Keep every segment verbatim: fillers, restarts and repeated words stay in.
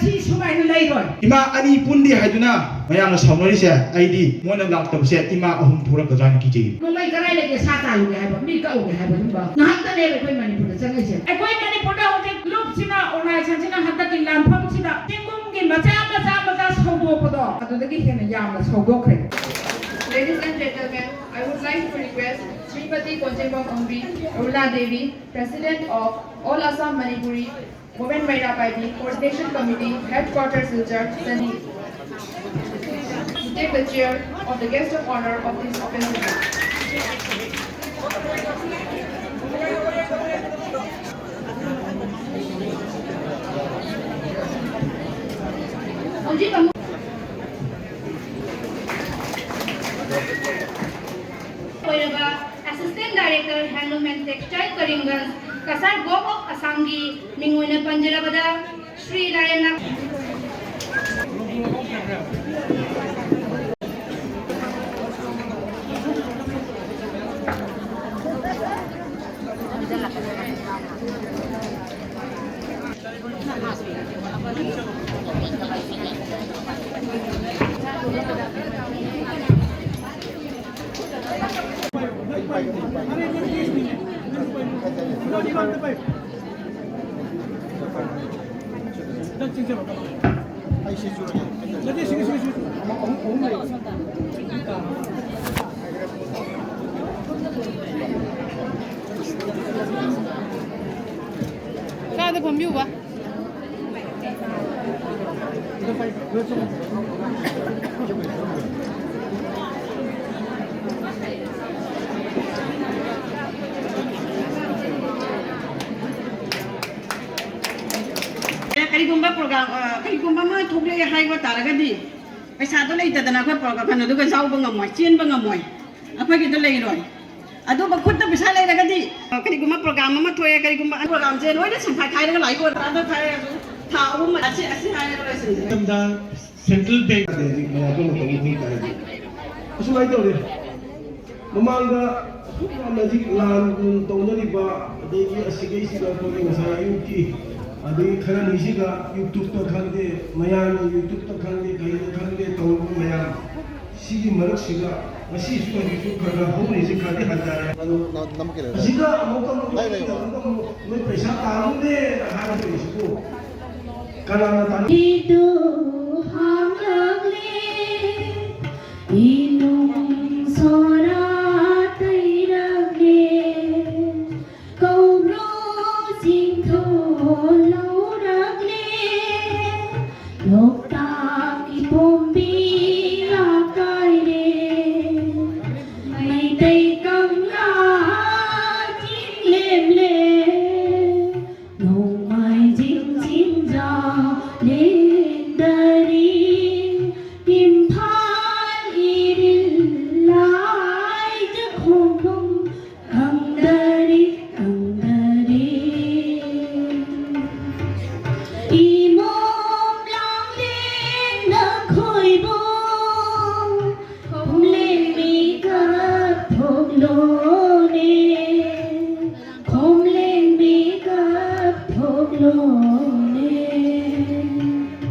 ꯁꯤ ꯁꯨꯃꯥꯏꯅ ꯂꯩꯔꯣꯏ꯫ ꯏꯃꯥ ꯑꯅꯤ ꯄꯨꯟꯗꯦ ꯍꯥꯏꯗꯨꯅ ꯃꯌꯥꯝꯅ ꯁꯥꯎꯅꯔꯤꯁꯦ, ꯑꯩꯗꯤ ꯃꯣꯏꯅ ꯂꯥꯛꯇꯕꯁꯦ ꯏꯃꯥ ꯑꯍꯨꯝ ꯊꯣꯛꯂꯛꯀꯗ꯭ꯔꯥ ꯍꯥꯏꯅ ꯀꯤꯖꯩ꯫ ꯅꯣꯡꯃꯩ ꯀꯗꯥꯏ ꯂꯩꯒꯦ? ꯁꯥ ꯇꯥꯜꯂꯨꯒꯦ ꯍꯥꯏꯕ, ꯃꯤ ꯀꯛꯎꯒꯦ ꯍꯥꯏꯕ ꯑꯗꯨꯝꯕ ꯉꯥꯏꯍꯥꯛꯇꯅꯦꯕ ꯑꯩꯈꯣꯏ ꯃꯅꯤꯄꯨꯔꯗ ꯆꯪꯉꯛꯏꯁꯦ꯫ ꯑꯩꯈꯣꯏ ꯃꯅꯤꯄꯨꯔꯗ ꯍꯧꯖꯤꯛ ꯂꯨꯞꯁꯤꯅ, organization ꯁꯤꯅ ꯍꯟꯗꯛꯀꯤ ꯂꯥꯟꯐꯝꯁꯤꯗ ꯆꯤꯡꯒꯨꯝꯒꯤ ꯃꯆꯥ ꯃꯆꯥ ꯃꯆꯥ ꯁꯧꯗꯣꯛꯄꯗꯣ ꯑꯗꯨꯗꯒꯤ ꯍꯦꯟꯅ ꯌꯥꯝꯅ ꯁꯧꯗꯣꯛꯈ꯭ꯔꯦ꯫ Ladies and gentlemen, I would like to request Srimati Konjebam Ombi, Aruna Devi, President of All Assam Manipuri Women Meira Paibi Coordination Committee, Headquarters Silchar, Delhi, to take the chair of the guest of honor of this offensive. ꯍꯧꯖꯤꯛ ꯑꯃꯨꯛ ꯑꯣꯏꯔꯕ Assistant Director Handloom and Textile Karimganj, Cachar gov of ꯑꯁꯥꯝꯒꯤ ꯃꯤꯡ ꯑꯣꯏꯅ ꯄꯟꯖꯔꯕꯗ ꯁ꯭ꯔꯤ ꯂꯥꯏꯔꯦꯟꯅ ꯀꯥꯗ ꯐꯝꯕꯤꯌꯨꯕ꯫ ꯀꯔꯤꯒꯨꯝꯕ program, ꯑ, ꯀꯔꯤꯒꯨꯝꯕ ꯑꯃ ꯊꯣꯛꯂꯛꯑꯦ ꯍꯥꯏꯕ ꯇꯥꯔꯒꯗꯤ, ꯄꯩꯁꯥꯗꯣ ꯂꯩꯇꯗꯅ ꯑꯩꯈꯣꯏ program, ꯀꯩꯅꯣꯗꯨꯒ ꯌꯥꯎꯕ ꯉꯝꯃꯣꯏ, ꯆꯦꯟꯕ ꯉꯝꯃꯣꯏ, ꯑꯩꯈꯣꯏꯒꯤꯗ ꯂꯩꯔꯣꯏ꯫ ꯑꯗꯨꯕꯨ ꯈꯨꯠꯇ ꯄꯩꯁꯥ ꯂꯩꯔꯒꯗꯤ, ꯑ, ꯀꯔꯤꯒꯨꯝꯕ program ꯑꯃ ꯊꯣꯛꯑꯦ, ꯀꯔꯤꯒꯨꯝꯕ program ꯁꯦ ꯂꯣꯏꯅ ꯁꯦꯝꯈꯥꯏ ꯈꯥꯏꯔꯒ ꯂꯥꯛꯏꯀꯣ, ꯑꯗꯨ ꯈꯥꯏꯔꯒꯁꯨ ꯊꯥ ꯑꯍꯨꯝ ꯑꯁꯤ, ꯑꯁꯤ ꯍꯥꯏꯔꯒ ꯂꯣꯏꯁꯤꯟꯁꯦ꯫ ꯃꯇꯝꯗ central bank ꯑꯗꯩꯗꯤ ꯃꯌꯥꯝ ꯄꯨꯝꯅꯃꯛ ꯃꯤꯠꯌꯦꯡ ꯇꯥꯔꯗꯤ ꯑꯁꯨꯃꯥꯏꯅ ꯇꯧꯔꯦ꯫ ꯃꯃꯥꯡꯗ ꯍꯧꯖꯤꯛ ꯂꯥꯟ ꯇꯧꯅꯔꯤꯕ, ꯑꯗꯒꯤ ꯑꯁꯤꯒꯩꯁꯤꯗ ꯑꯩꯈꯣꯏꯒꯤ ꯉꯁꯥꯏ ꯑꯌꯨꯛꯀꯤ, ꯑꯗꯒꯤ ꯈꯔꯅꯤꯁꯤꯗ YouTube-ꯇ ꯈꯪꯗꯦ, ꯃꯌꯥꯝꯅ YouTube-ꯇ ꯈꯪꯗꯦ, ꯀꯩꯗ ꯈꯪꯗꯦ, ꯇꯧꯔꯤꯕ ꯃꯌꯥꯝ ꯁꯤꯒꯤ ꯃꯔꯛꯁꯤꯗ ꯉꯁꯤꯁꯨ ꯍꯧꯖꯤꯛꯁꯨ ꯈꯔ ꯈꯔ ꯍꯧꯔꯤꯁꯦ ꯈꯔꯗꯤ ꯍꯟꯊꯔꯦ꯫ ꯑꯗꯣ ꯅꯝ-, ꯅꯝꯃꯛꯀꯦ ꯂꯩꯔꯦ꯫ ꯑꯁꯤꯗ ꯑꯃꯨꯛꯀ ꯑꯃꯨꯛ, ꯍꯥꯏ ꯂꯩꯌꯣ꯫ ꯑꯃꯨꯛꯀ ꯑꯃꯨꯛ ꯅꯣꯏ ꯄꯩꯁꯥ ꯇꯥꯜꯂꯨꯅꯦꯅ ꯍꯥꯏꯔꯛꯇꯣꯏꯁꯤꯕꯨ ꯀꯅꯥꯅ ꯇꯥꯟ-, ꯏꯗꯨ ꯍꯥꯡꯂꯛꯂꯦ, ꯏꯅꯨꯡ ꯁꯣꯔꯥ ꯇꯩꯔꯛꯂꯦ, ꯀꯧꯕ꯭ꯔꯨ ꯆꯤꯡꯊꯣꯜ ꯂꯧꯔꯛꯂꯦ, ꯂꯣꯛꯇꯥꯛꯀꯤ ꯄꯣꯝꯕꯤ ꯂꯥꯛꯀꯥꯏꯔꯦ, ꯃꯩꯇꯩ ꯀꯪꯂꯥ ꯆꯤꯡꯂꯦꯝꯂꯦ, ꯅꯣꯡꯃꯥꯏꯖꯤꯡ ꯆꯤꯡꯖꯥꯎ ꯂꯦꯡꯗꯔꯤ, ꯏꯝꯐꯥꯜ ꯏꯔꯤꯜ ꯂꯥꯏꯖ ꯈꯣꯡꯐꯝ ꯀꯪꯗꯔꯤ, ꯀꯪꯗꯔꯤ꯫ ꯏꯃꯣꯝ ꯂꯥꯡꯂꯦꯟꯅ ꯈꯣꯏꯕꯨ ꯈꯣꯝꯂꯦꯟ ꯃꯤꯀꯞ ꯊꯣꯛꯂꯣꯅꯦ, ꯈꯣꯝꯂꯦꯟ ꯃꯤꯀꯞ ꯊꯣꯛꯂꯣꯅꯦ꯫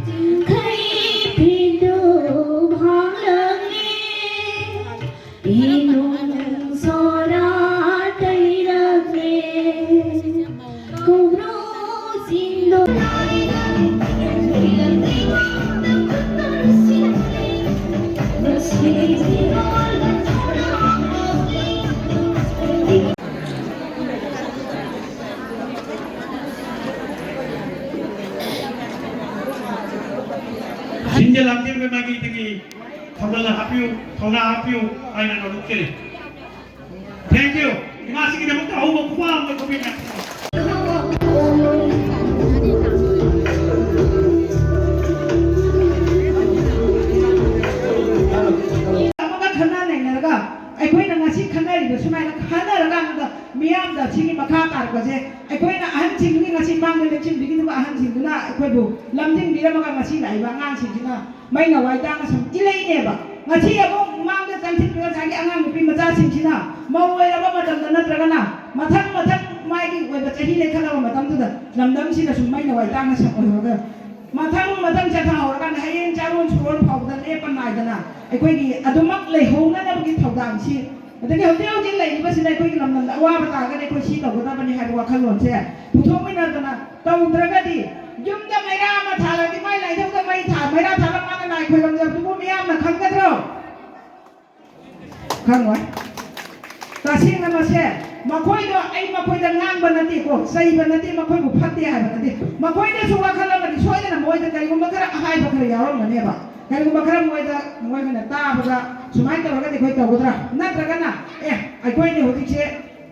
ꯆꯤꯡꯈꯩ ꯐꯤꯗꯨ ꯍꯥꯡꯂꯛꯂꯦ, ꯏꯅꯨꯡ ꯁꯣꯔꯥ ꯇꯩꯔꯛꯂꯦ, ꯀꯧꯕ꯭ꯔꯨ ꯆꯤꯡꯗꯣ꯫ ꯁꯤꯟꯖ ꯂꯥꯡꯖꯕ ꯃꯥꯏꯀꯩꯗꯒꯤ ꯊꯧꯒꯜ ꯍꯥꯞꯄꯤꯌꯨ, ꯊꯧꯅꯥ ꯍꯥꯞꯄꯤꯌꯨ ꯍꯥꯏꯅ ꯀꯧꯔꯛꯆꯔꯤ꯫ Thank you꯫ ꯏꯃꯥꯁꯤꯒꯤꯗꯃꯛꯇ ꯑꯍꯧꯕ ꯈꯨꯕꯥꯛ ꯑꯃ ꯊꯣꯛꯄꯤꯕ꯫ ꯑꯃꯒ ꯈꯟꯅ ꯅꯩꯅꯔꯒ ꯑꯩꯈꯣꯏꯅ ꯉꯁꯤ ꯈꯟꯅꯔꯤꯕ ꯁꯨꯃꯥꯏꯅ ꯈꯟꯅꯔꯀꯥꯟꯗ ꯃꯤꯌꯥꯝꯗ ꯁꯤꯒꯤ ꯃꯈꯥ ꯇꯥꯔꯛꯄꯁꯦ ꯑꯩꯈꯣꯏꯅ ꯑꯍꯟꯁꯤꯡꯗꯨꯒꯤ ꯉꯁꯤ ꯃꯥꯡꯗ ꯂꯦꯞꯁꯤꯟꯕꯤꯒꯗꯕ ꯑꯍꯟꯁꯤꯡꯗꯨꯅ ꯑꯩꯈꯣꯏꯕꯨ ꯂꯝꯖꯤꯡꯕꯤꯔꯝꯃꯒ ꯉꯁꯤ ꯂꯥꯛꯏꯕ ꯑꯉꯥꯡꯁꯤꯡꯁꯤꯅ ꯃꯩꯅ ꯋꯥꯏ ꯇꯥꯡꯅ ꯁꯨꯝ ꯏꯜꯂꯛꯏꯅꯦꯕ꯫ ꯉꯁꯤ ꯑꯃꯨꯛ ꯃꯃꯥꯡꯗ ꯆꯪꯁꯤꯟꯕ ꯉꯁꯥꯏꯒꯤ ꯑꯉꯥꯡ ꯅꯨꯄꯤ ꯃꯆꯥꯁꯤꯡꯁꯤꯅ ꯃꯧ ꯑꯣꯏꯔꯕ ꯃꯇꯝꯗ ꯅꯠꯇ꯭ꯔꯒꯅ ꯃꯊꯪ ꯃꯊꯪ ꯃꯥꯒꯤ ꯑꯣꯏꯕ ꯆꯍꯤ ꯂꯩꯈꯠꯂꯕ ꯃꯇꯝꯗꯨꯗ ꯂꯝꯗꯝꯁꯤꯗ ꯁꯨꯝ ꯃꯩ ꯅꯋꯥꯏ ꯇꯥꯡꯅ ꯁꯛ ꯑꯣꯏꯍꯧꯔꯒ ꯃꯊꯪ ꯃꯊꯪ ꯆꯠꯊꯍꯧꯔꯀꯥꯟꯗ ꯍꯌꯦꯡ ꯆꯥꯔꯣꯟ ꯁꯨꯔꯣꯟ ꯐꯥꯎꯕꯗ ꯂꯦꯞꯄ ꯅꯥꯏꯗꯅ ꯑꯩꯈꯣꯏꯒꯤ ꯑꯗꯨꯃꯛ ꯂꯩꯍꯧꯅꯅꯕꯒꯤ ꯊꯧꯗꯥꯡꯁꯤ ꯑꯗꯒꯤ ꯍꯧꯖꯤꯛ ꯍꯧꯖꯤꯛ ꯂꯩꯔꯤꯕꯁꯤꯅ ꯑꯩꯈꯣꯏꯒꯤ ꯂꯝꯗꯝꯗ ꯑꯋꯥꯕ ꯇꯥꯔꯒꯗꯤ ꯑꯩꯈꯣꯏ ꯁꯤ ꯇꯧꯒꯗꯕꯅꯤ ꯍꯥꯏꯕ ꯋꯥꯈꯜꯂꯣꯟꯁꯦ ꯄꯨꯊꯣꯛꯃꯤꯟꯅꯗꯅ ꯇꯧꯗ꯭ꯔꯒꯗꯤ ꯌꯨꯝꯗ ꯃꯩꯔꯥ ꯑꯃ ꯊꯥꯜꯂꯗꯤ ꯃꯥꯏ ꯂꯥꯏꯊꯧꯗ ꯃꯩ ꯊꯥ ꯃꯩꯔꯥ ꯊꯥꯜꯂ ꯃꯥꯅ ꯂꯥꯏ ꯈꯣꯏꯔꯝꯖꯕꯗꯨꯕꯨ ꯃꯤꯌꯥꯝꯅ ꯈꯪꯒꯗ꯭ꯔꯣ? ꯈꯪꯉꯣꯏ꯫ ꯇꯁꯦꯡꯅ ꯃꯁꯦ ꯃꯈꯣꯏꯗꯣ ꯑꯩ ꯃꯈꯣꯏꯗ ꯉꯥꯡꯕ ꯅꯠꯇꯦꯀꯣ, ꯆꯩꯕ ꯅꯠꯇꯦ, ꯃꯈꯣꯏꯕꯨ ꯐꯠꯇꯦ ꯍꯥꯏꯕ ꯅꯠꯇꯦ꯫ ꯃꯈꯣꯏꯅꯁꯨ ꯋꯥꯈꯜ ꯑꯃꯗꯤ ꯁꯣꯏꯗꯅ ꯃꯣꯏꯗ ꯀꯔꯤꯒꯨꯝꯕ ꯈꯔ ꯑꯍꯥꯏꯕ ꯈꯔ ꯌꯥꯎꯔꯝꯒꯅꯦꯕ꯫ ꯀꯔꯤꯒꯨꯝꯕ ꯈꯔ ꯃꯣꯏꯗ ꯃꯣꯏꯅ ꯇꯥꯕꯗ ꯁꯨꯃꯥꯏꯅ ꯇꯧꯔꯒꯗꯤ ꯑꯩꯈꯣꯏ ꯇꯧꯒꯗ꯭ꯔꯥ? ꯅꯠꯇ꯭ꯔꯒꯅ ꯑꯦ ꯑꯩꯈꯣꯏꯅ ꯍꯧꯖꯤꯛꯁꯦ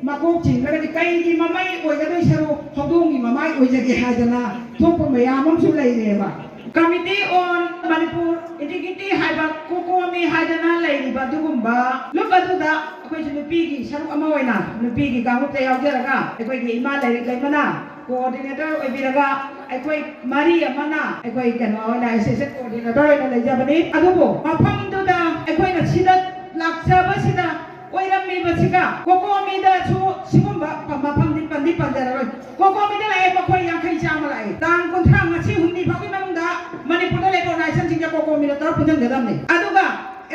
ꯃꯀꯣꯛ ꯆꯤꯡꯈ꯭ꯔꯒꯗꯤ ꯀꯩꯒꯤ ꯃꯃꯩ ꯑꯣꯏꯒꯗꯣꯏ ꯁꯔꯨꯛ ꯍꯧꯗꯣꯡꯒꯤ ꯃꯃꯥꯏ ꯑꯣꯏꯖꯒꯦ ꯍꯥꯏꯗꯅ ꯊꯣꯛꯄ ꯃꯌꯥꯝ ꯑꯃꯁꯨ ꯂꯩꯔꯦꯕ꯫ Committee on Manipur Integrity ꯍꯥꯏꯕ ꯀꯣꯀꯣꯃꯤ ꯍꯥꯏꯗꯅ ꯂꯩꯔꯤꯕ ꯑꯗꯨꯒꯨꯝꯕ ꯂꯨꯞ ꯑꯗꯨꯗ ꯑꯩꯈꯣꯏꯁꯨ ꯅꯨꯄꯤꯒꯤ ꯁꯔꯨꯛ ꯑꯃ ꯑꯣꯏꯅ ꯅꯨꯄꯤꯒꯤ ꯀꯥꯡꯂꯨꯞꯇ ꯌꯥꯎꯖꯔꯒ ꯑꯩꯈꯣꯏꯒꯤ ꯏꯃꯥ ꯂꯥꯏꯔꯤꯛ ꯂꯩꯃꯅ coordinator ꯑꯣꯏꯕꯤꯔꯒ ꯑꯩꯈꯣꯏ ꯃꯔꯤ ꯑꯃꯅ ꯑꯩꯈꯣꯏ ꯀꯩꯅꯣ ꯑꯣꯏꯅ assistant coordinator ꯑꯣꯏꯅ ꯂꯩꯖꯕꯅꯤ꯫ ꯑꯗꯨꯕꯨ ꯃꯐꯝꯗꯨꯗ ꯑꯩꯈꯣꯏꯅ ꯁꯤꯗ ꯂꯥꯛꯆꯕꯁꯤꯗ ꯑꯣꯏꯔꯝꯃꯤꯕꯁꯤꯒ ꯀꯣꯀꯣꯃꯤꯗꯁꯨ ꯁꯤꯒꯨꯝꯕ ꯃꯐꯝꯗꯤ ꯄꯟꯗꯤ ꯄꯟꯖꯔꯔꯣꯏ꯫ ꯀꯣꯀꯣꯃꯤꯗ ꯂꯥꯛꯑꯦ ꯃꯈꯣꯏ ꯌꯥꯡꯈꯩ ꯆꯥꯝꯃ ꯂꯥꯛꯑꯦ꯫ ꯇꯥꯡ ꯀꯨꯟꯊ꯭ꯔꯥ ꯉꯁꯤ ꯍꯨꯝꯅꯤ ꯐꯥꯎꯒꯤ ꯃꯅꯨꯡꯗ ꯃꯅꯤꯄꯨꯔꯗ ꯂꯩꯕ organizationꯁꯤꯡꯁꯦ ꯀꯣꯀꯣꯃꯤꯗ ꯇꯧꯔ ꯄꯨꯟꯁꯤꯟꯒꯗꯕꯅꯤ꯫ ꯑꯗꯨꯒ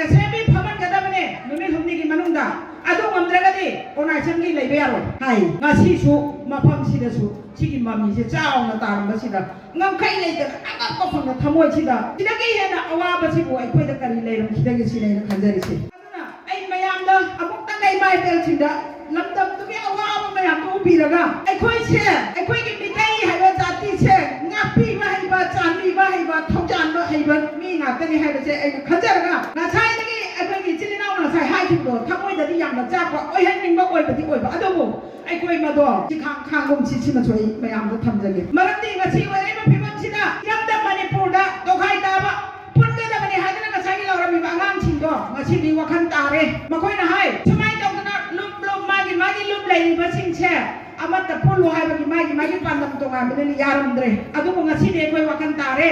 assembly ꯐꯝꯍꯟꯒꯗꯕꯅꯦ ꯅꯨꯃꯤꯠ ꯍꯨꯝꯅꯤꯒꯤ ꯃꯅꯨꯡꯗ꯫ ꯑꯗꯨ ꯉꯝꯗ꯭ꯔꯒꯗꯤ organizationꯒꯤ ꯂꯩꯕ ꯌꯥꯔꯣꯏ ꯍꯥꯏ꯫ ꯉꯁꯤꯁꯨ ꯃꯐꯝꯁꯤꯗꯁꯨ ꯁꯤꯒꯤ ꯃꯃꯤꯁꯦ ꯆꯥꯎꯅ ꯇꯥꯔꯝꯕꯁꯤꯗ ꯉꯝꯈꯩ ꯂꯩꯇꯅ ꯑꯉꯛꯄ ꯐꯪꯅ ꯊꯃꯣꯏꯁꯤꯗ ꯁꯤꯗꯒꯤ ꯍꯦꯟꯅ ꯑꯋꯥꯕꯁꯤꯕꯨ ꯑꯩꯈꯣꯏꯗ ꯀꯔꯤ ꯂꯩꯔꯝꯈꯤꯗꯒꯦ ꯁꯤꯅꯦ ꯑꯩꯅ ꯈꯟꯖꯔꯤꯁꯦ꯫ ꯑꯗꯨꯅ ꯑꯩ ꯃꯌꯥꯝꯗ ꯑꯃꯨꯛꯇꯪꯒ ꯏꯃꯥ ꯏꯕꯦꯜꯁꯤꯡꯗ ꯂꯝꯗꯝꯗꯨꯒꯤ ꯑꯋꯥꯕ ꯃꯌꯥꯝꯗꯨ ꯎꯕꯤꯔꯒ ꯑꯩꯈꯣꯏꯁꯦ ꯑꯩꯈꯣꯏꯒꯤ ꯃꯤꯇꯩ ꯍꯥꯏꯕ ꯖꯥꯇꯤꯁꯦ ꯉꯥꯛꯄꯤꯕ ꯍꯩꯕ, ꯆꯥꯟꯕꯤꯕ ꯍꯩꯕ, ꯊꯧꯖꯥꯟꯕ ꯍꯩꯕ ꯃꯤ ꯉꯥꯛꯇꯅꯤ ꯍꯥꯏꯕꯁꯦ ꯑꯩꯅ ꯈꯟꯖꯔꯒ ꯉꯁꯥꯏꯗꯒꯤ ꯑꯩꯈꯣꯏꯒꯤ ꯏꯆꯤꯜ ꯏꯅꯥꯎꯅ ꯉꯁꯥꯏ ꯍꯥꯏꯈꯤꯕꯗꯣ ꯊꯃꯣꯏꯗꯗꯤ ꯌꯥꯝꯅ ꯆꯥꯛꯄ ꯑꯣꯏꯍꯟꯅꯤꯡꯕ ꯑꯣꯏꯕꯗꯤ ꯑꯣꯏꯕ ꯑꯗꯨꯕꯨ ꯑꯩꯈꯣꯏ ꯃꯗꯣ ꯁꯤꯈꯥꯡ ꯈꯥꯡꯒꯨꯝꯁꯤ ꯁꯤꯃꯁꯨ ꯑꯩ ꯃꯌꯥꯝꯗ ꯊꯝꯖꯒꯦ꯫ ꯃꯔꯝꯗꯤ ꯉꯁꯤ ꯑꯣꯏꯔꯛꯏꯕ ꯐꯤꯕꯝꯁꯤꯗ ꯏꯔꯝꯗꯝ ꯃꯅꯤꯄꯨꯔꯗ ꯇꯣꯈꯥꯏ ꯇꯥꯕ ꯄꯨꯟꯒꯗꯕꯅꯤ ꯍꯥꯏꯗꯅ ꯉꯁꯥꯏꯒꯤ ꯂꯥꯎꯔꯝꯃꯤꯕ ꯑꯉꯥꯡꯁꯤꯡꯗꯣ ꯉꯁꯤꯗꯤ ꯋꯥꯈꯜ ꯇꯥꯔꯦ꯫ ꯃꯈꯣꯏꯅ ꯍꯥꯏ ꯁꯨꯃꯥꯏꯅ ꯇꯧꯗꯅ ꯂꯨꯞ ꯂꯨꯞ ꯃꯥꯒꯤ ꯃꯥꯒꯤ ꯂꯨꯞ ꯂꯩꯔꯤꯕꯁꯤꯡꯁꯦ ꯑꯃꯠꯇ ꯄꯨꯜꯂꯨ ꯍꯥꯏꯕꯒꯤ ꯃꯥꯒꯤ ꯃꯥꯒꯤ ꯄꯥꯟꯗꯝ ꯇꯣꯉꯥꯟꯕꯅꯤꯅ ꯌꯥꯔꯝꯗ꯭ꯔꯦ꯫ ꯑꯗꯨꯕꯨ ꯉꯁꯤꯗꯤ ꯑꯩꯈꯣꯏ ꯋꯥꯈꯜ ꯇꯥꯔꯦ꯫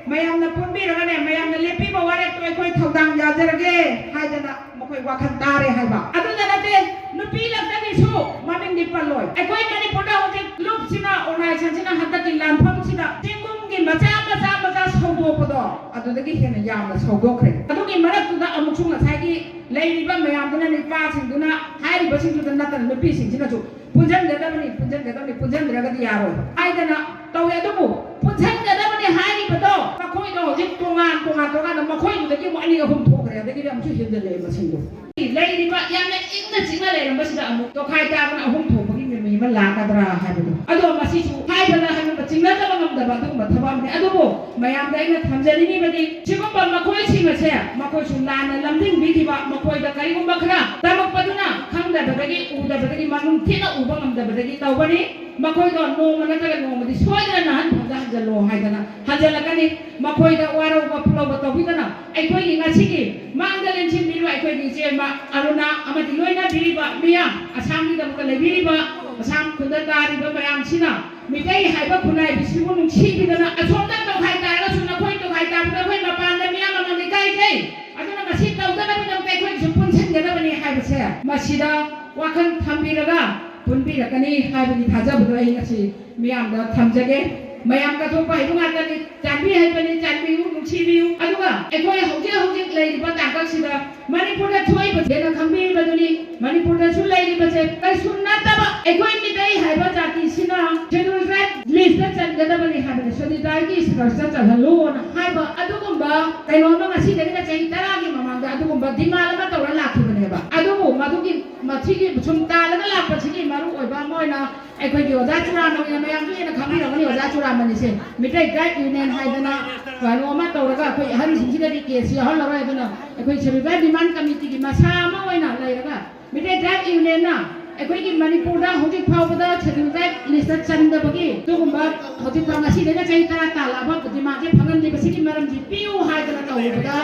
ꯃꯌꯥꯝꯅ ꯄꯨꯟꯕꯤꯔꯒꯅꯦ, ꯃꯌꯥꯝꯅ ꯂꯦꯞꯄꯤꯕ ꯋꯥꯔꯦꯞꯇꯣ ꯑꯩꯈꯣꯏ ꯊꯧꯗꯥꯡ ꯌꯥꯖꯔꯒꯦ ꯍꯥꯏꯗꯅ ꯃꯈꯣꯏ ꯋꯥꯈꯜ ꯇꯥꯔꯦ ꯍꯥꯏꯕ꯫ ꯑꯗꯨꯗ ꯅꯠꯇꯦ, ꯅꯨꯄꯤ ꯂꯛꯇꯒꯤꯁꯨ ꯃꯃꯤꯡꯗꯤ ꯄꯜꯂꯣꯏ꯫ ꯑꯩꯈꯣꯏ ꯃꯅꯤꯄꯨꯔꯗ ꯍꯧꯖꯤꯛ ꯂꯨꯞꯁꯤꯅ, ꯑꯣꯔꯒꯅꯥꯏꯖꯦꯁꯟꯁꯤꯅ ꯍꯟꯗꯛꯀꯤ ꯂꯥꯟꯐꯝꯁꯤꯗ ꯆꯤꯡꯒꯨꯝꯒꯤ ꯃꯆꯥ ꯃꯆꯥ ꯃꯆꯥ ꯁꯧꯗꯣꯛꯄꯗꯣ, ꯑꯗꯨꯗꯒꯤ ꯍꯦꯟꯅ ꯌꯥꯝꯅ ꯁꯧꯗꯣꯛꯈ꯭ꯔꯦ꯫ ꯑꯗꯨꯒꯤ ꯃꯔꯛꯇꯨꯗ ꯑꯃꯨꯛꯁꯨ ꯉꯁꯥꯏꯒꯤ ꯂꯩꯔꯤꯕ ꯃꯌꯥꯝꯗꯨꯅ, ꯅꯨꯄꯥꯁꯤꯡꯗꯨꯅ ꯍꯥꯏꯔꯤꯕꯁꯤꯡꯗꯨꯗ ꯅꯠꯇꯅ ꯅꯨꯄꯤꯁꯤꯡꯁꯤꯅꯁꯨ ꯄꯨꯟꯁꯤꯟꯒꯗꯕꯅꯤ, ꯄꯨꯟꯁꯤꯟꯒꯗꯕꯅꯤ, ꯄꯨꯟꯁꯤꯟꯗ꯭ꯔꯒꯗꯤ ꯌꯥꯔꯣꯏ ꯍꯥꯏꯗꯅ ꯇꯧꯋꯦ꯫ ꯑꯗꯨꯕꯨ ꯄꯨꯟꯁꯤꯟꯒꯗꯕꯅꯤ ꯍꯥꯏꯔꯤꯕꯗꯣ, ꯃꯈꯣꯏꯗꯣ ꯍꯧꯖꯤꯛ ꯇꯣꯉꯥꯟ ꯇꯣꯉꯥꯟ ꯇꯣꯉꯥꯟꯅ ꯃꯈꯣꯏꯗꯨꯗꯒꯤ ꯑꯃꯨꯛ ꯑꯅꯤ ꯑꯍꯨꯝ ꯊꯣꯛꯈ꯭ꯔꯦ, ꯑꯗꯒꯤꯗꯤ ꯑꯃꯨꯛꯁꯨ ꯍꯦꯟꯖꯜꯂꯛꯑꯦ ꯃꯁꯤꯡꯗꯣ꯫ ꯂꯩꯔꯤꯕ ꯌꯥꯝꯅ ꯏꯪꯅ ꯆꯤꯛꯅ ꯂꯩꯔꯝꯕꯁꯤꯗ ꯑꯃꯨꯛ ꯇꯣꯈꯥꯏ ꯇꯥꯗꯅ ꯑꯍꯨꯝ ꯊꯣꯛꯄꯒꯤ ꯃꯃꯤ ꯑꯃ ꯂꯥꯛꯀꯗ꯭ꯔꯥ ꯍꯥꯏꯕꯗꯣ꯫ ꯑꯗꯣ ꯃꯁꯤꯁꯨ ꯍꯥꯏꯕꯅ ꯍꯥꯏꯕ ꯆꯤꯡꯅꯗꯕ ꯉꯝꯗꯕ ꯑꯗꯨꯒꯨꯝꯕ ꯊꯕꯛ ꯑꯃꯅꯤ꯫ ꯑꯗꯨꯕꯨ ꯃꯌꯥꯝꯗ ꯑꯩꯅ ꯊꯝꯖꯅꯤꯡꯉꯤꯕꯗꯤ, ꯁꯤꯒꯨꯝꯕ ꯃꯈꯣꯏꯁꯤꯡ ꯑꯁꯦ ꯃꯈꯣꯏꯁꯨ ꯂꯥꯟꯅ ꯂꯝꯖꯤꯡꯕꯤꯈꯤꯕ, ꯃꯈꯣꯏꯗ ꯀꯔꯤꯒꯨꯝꯕ ꯈꯔ ꯇꯝꯃꯛꯄꯗꯨꯅ ꯈꯪꯗꯕꯗꯒꯤ, ꯎꯗꯕꯗꯒꯤ, ꯃꯅꯨꯡ ꯊꯤꯅ ꯎꯕ ꯉꯝꯗꯕꯗꯒꯤ ꯇꯧꯕꯅꯤ꯫ ꯃꯈꯣꯏꯗꯣ ꯅꯣꯡꯃ ꯅꯠꯇ꯭ꯔꯒ ꯅꯣꯡꯃꯗꯤ ꯁꯣꯏꯗꯅ ꯅꯥꯍꯟ ꯐꯝꯗ ꯍꯟꯖꯜꯂꯣ ꯍꯥꯏꯗꯅ ꯍꯟꯖꯜꯂꯛꯀꯅꯤ꯫ ꯃꯈꯣꯏꯗ ꯋꯥꯔꯧꯕ ꯄꯨꯛꯂꯧꯕ ꯇꯧꯕꯤꯗꯅ ꯑꯩꯈꯣꯏꯒꯤ ꯉꯁꯤꯒꯤ ꯃꯥꯡꯗ ꯂꯦꯟꯁꯤꯟꯕꯤꯔꯤꯕ ꯑꯩꯈꯣꯏꯒꯤ ꯏꯆꯦꯃ ꯑꯔꯨꯅꯥ ꯑꯃꯗꯤ ꯂꯣꯏꯅꯕꯤꯔꯤꯕ ꯃꯤꯌꯥꯝ, ꯑꯁꯥꯝꯒꯤꯗꯃꯛꯇ ꯂꯩꯕꯤꯔꯤꯕ, ꯑꯁꯥꯝ ꯈꯨꯟꯗ ꯇꯥꯔꯤꯕ ꯃꯌꯥꯝꯁꯤꯅ ꯃꯤꯇꯩ ꯍꯥꯏꯕ ꯈꯨꯟꯅꯥꯏꯕꯁꯤꯕꯨ ꯅꯨꯡꯁꯤꯕꯤꯗꯅ ꯑꯁꯣꯝꯗ ꯇꯧꯈꯥꯏ ꯇꯥꯔꯒꯁꯨ ꯅꯈꯣꯏ ꯇꯧꯈꯥꯏ ꯇꯥꯕꯗ ꯑꯩꯈꯣꯏ ꯃꯄꯥꯟꯗ ꯃꯤꯌꯥꯝ ꯑꯃ ꯏꯀꯥꯏꯖꯩ꯫ ꯑꯗꯨꯅ ꯃꯁꯤ ꯇꯧꯗꯅꯕꯒꯤꯗꯃꯛꯇ ꯑꯩꯈꯣꯏꯒꯤꯁꯨ ꯄꯨꯟꯁꯤꯟꯒꯗꯕꯅꯤ ꯍꯥꯏꯕꯁꯦ ꯃꯁꯤꯗ ꯋꯥꯈꯜ ꯊꯝꯕꯤꯔꯒ ꯄꯨꯟꯕꯤꯔꯛꯀꯅꯤ ꯍꯥꯏꯕꯒꯤ ꯊꯥꯖꯕꯗꯣ ꯑꯩ ꯉꯁꯤ ꯃꯤꯌꯥꯝꯗ ꯊꯝꯖꯒꯦ꯫ ꯃꯌꯥꯝ ꯀꯠꯊꯣꯛꯄ ꯍꯩꯕ ꯉꯥꯛꯇꯅꯤ꯫ ꯆꯥꯟꯕꯤ ꯍꯩꯕꯅꯤ, ꯆꯥꯟꯕꯤꯌꯨ, ꯅꯨꯡꯁꯤꯕꯤꯌꯨ꯫ ꯑꯗꯨꯒ ꯑꯩꯈꯣꯏ ꯍꯧꯖꯤꯛ ꯍꯧꯖꯤꯛ ꯂꯩꯔꯤꯕ ꯇꯥꯡꯀꯛꯁꯤꯗ ꯃꯅꯤꯄꯨꯔꯗ ꯊꯣꯛꯏꯕꯁꯦꯅ ꯈꯪꯕꯤꯔꯤꯕꯗꯨꯅꯤ꯫ ꯃꯅꯤꯄꯨꯔꯗꯁꯨ ꯂꯩꯔꯤꯕꯁꯦ ꯀꯩꯁꯨ ꯅꯠꯇꯕ ꯑꯩꯈꯣꯏ ꯃꯤꯇꯩ ꯍꯥꯏꯕ ꯖꯥꯇꯤꯁꯤꯅ ꯁꯦꯗꯨꯜ ꯇ꯭ꯔꯥꯏꯕ ꯂꯤꯁꯇ ꯆꯟꯒꯗꯕꯅꯤ ꯍꯥꯏꯕꯅꯤ, ꯁꯦꯗꯨꯜ ꯇ꯭ꯔꯥꯏꯕꯀꯤ ꯁꯔꯨꯛꯇ ꯆꯜꯍꯜꯂꯨꯅ ꯍꯥꯏꯕ ꯑꯗꯨꯒꯨꯝꯕ ꯀꯩꯅꯣꯝꯃ ꯉꯁꯤꯗꯒꯤꯅ ꯆꯍꯤ ꯇꯔꯥꯒꯤ ꯃꯃꯥꯡꯗ ꯑꯗꯨꯒꯨꯝꯕ ꯗꯤꯃꯥꯟ ꯑꯃ ꯇꯧꯔ ꯂꯥꯛꯈꯤꯕꯅꯦꯕ꯫ ꯑꯗꯨꯕꯨ ꯃꯗꯨꯒꯤ, ꯃꯁꯤꯒꯤ ꯁꯨꯝ ꯇꯥꯜꯂꯒ ꯂꯥꯛꯄꯁꯤꯒꯤ ꯃꯔꯨ ꯑꯣꯏꯕ ꯑꯃ ꯑꯣꯏꯅ ꯑꯩꯈꯣꯏꯒꯤ ꯑꯣꯖꯥ ꯆꯨꯔꯥꯃꯅꯤꯅ, ꯃꯌꯥꯝꯁꯨ ꯍꯦꯟꯅ ꯈꯪꯕꯤꯔꯝꯒꯅꯤ ꯑꯣꯖꯥ ꯆꯨꯔꯥꯃꯅꯤꯁꯦ, ꯃꯤꯇꯩ ꯇ꯭ꯔꯥꯏꯕ ꯌꯨꯅꯤꯌꯟ ꯍꯥꯏꯗꯅ ꯀꯩꯅꯣ ꯑꯃ ꯇꯧꯔꯒ ꯑꯩꯈꯣꯏ ꯑꯍꯟꯁꯤꯡꯁꯤꯗꯗꯤ ꯀꯦꯁ ꯌꯥꯎꯍꯜꯂꯔꯣꯏ꯫ ꯑꯗꯨꯅ ꯑꯩꯈꯣꯏ ꯁꯦꯗꯨꯜ ꯇ꯭ꯔꯥꯏꯕ ꯗꯤꯃꯥꯟ ꯀꯃꯤꯇꯤꯒꯤ ꯃꯁꯥ ꯑꯃ ꯑꯣꯏꯅ ꯂꯩꯔꯒ ꯃꯤꯇꯩ ꯇ꯭ꯔꯥꯏꯕ ꯌꯨꯅꯤꯌꯟꯅ ꯑꯩꯈꯣꯏꯒꯤ ꯃꯅꯤꯄꯨꯔꯗ ꯍꯧꯖꯤꯛ ꯐꯥꯎꯕꯗ ꯁꯦꯗꯨꯜ ꯇ꯭ꯔꯥꯏꯕ ꯂꯤꯁꯇ ꯆꯟꯗꯕꯒꯤ ꯑꯗꯨꯒꯨꯝꯕ ꯍꯧꯖꯤꯛ ꯐꯥꯎ ꯉꯁꯤꯗꯒꯤ ꯆꯍꯤ ꯇꯔꯥ ꯇꯥꯜꯂꯛꯑꯕ ꯗꯤꯃꯥꯟꯁꯦ ꯐꯪꯍꯟꯗ꯭ꯔꯤꯕꯁꯤꯒꯤ ꯃꯔꯝꯁꯤ ꯄꯤꯌꯨ ꯍꯥꯏꯗꯅ ꯇꯧꯔꯨꯕꯗ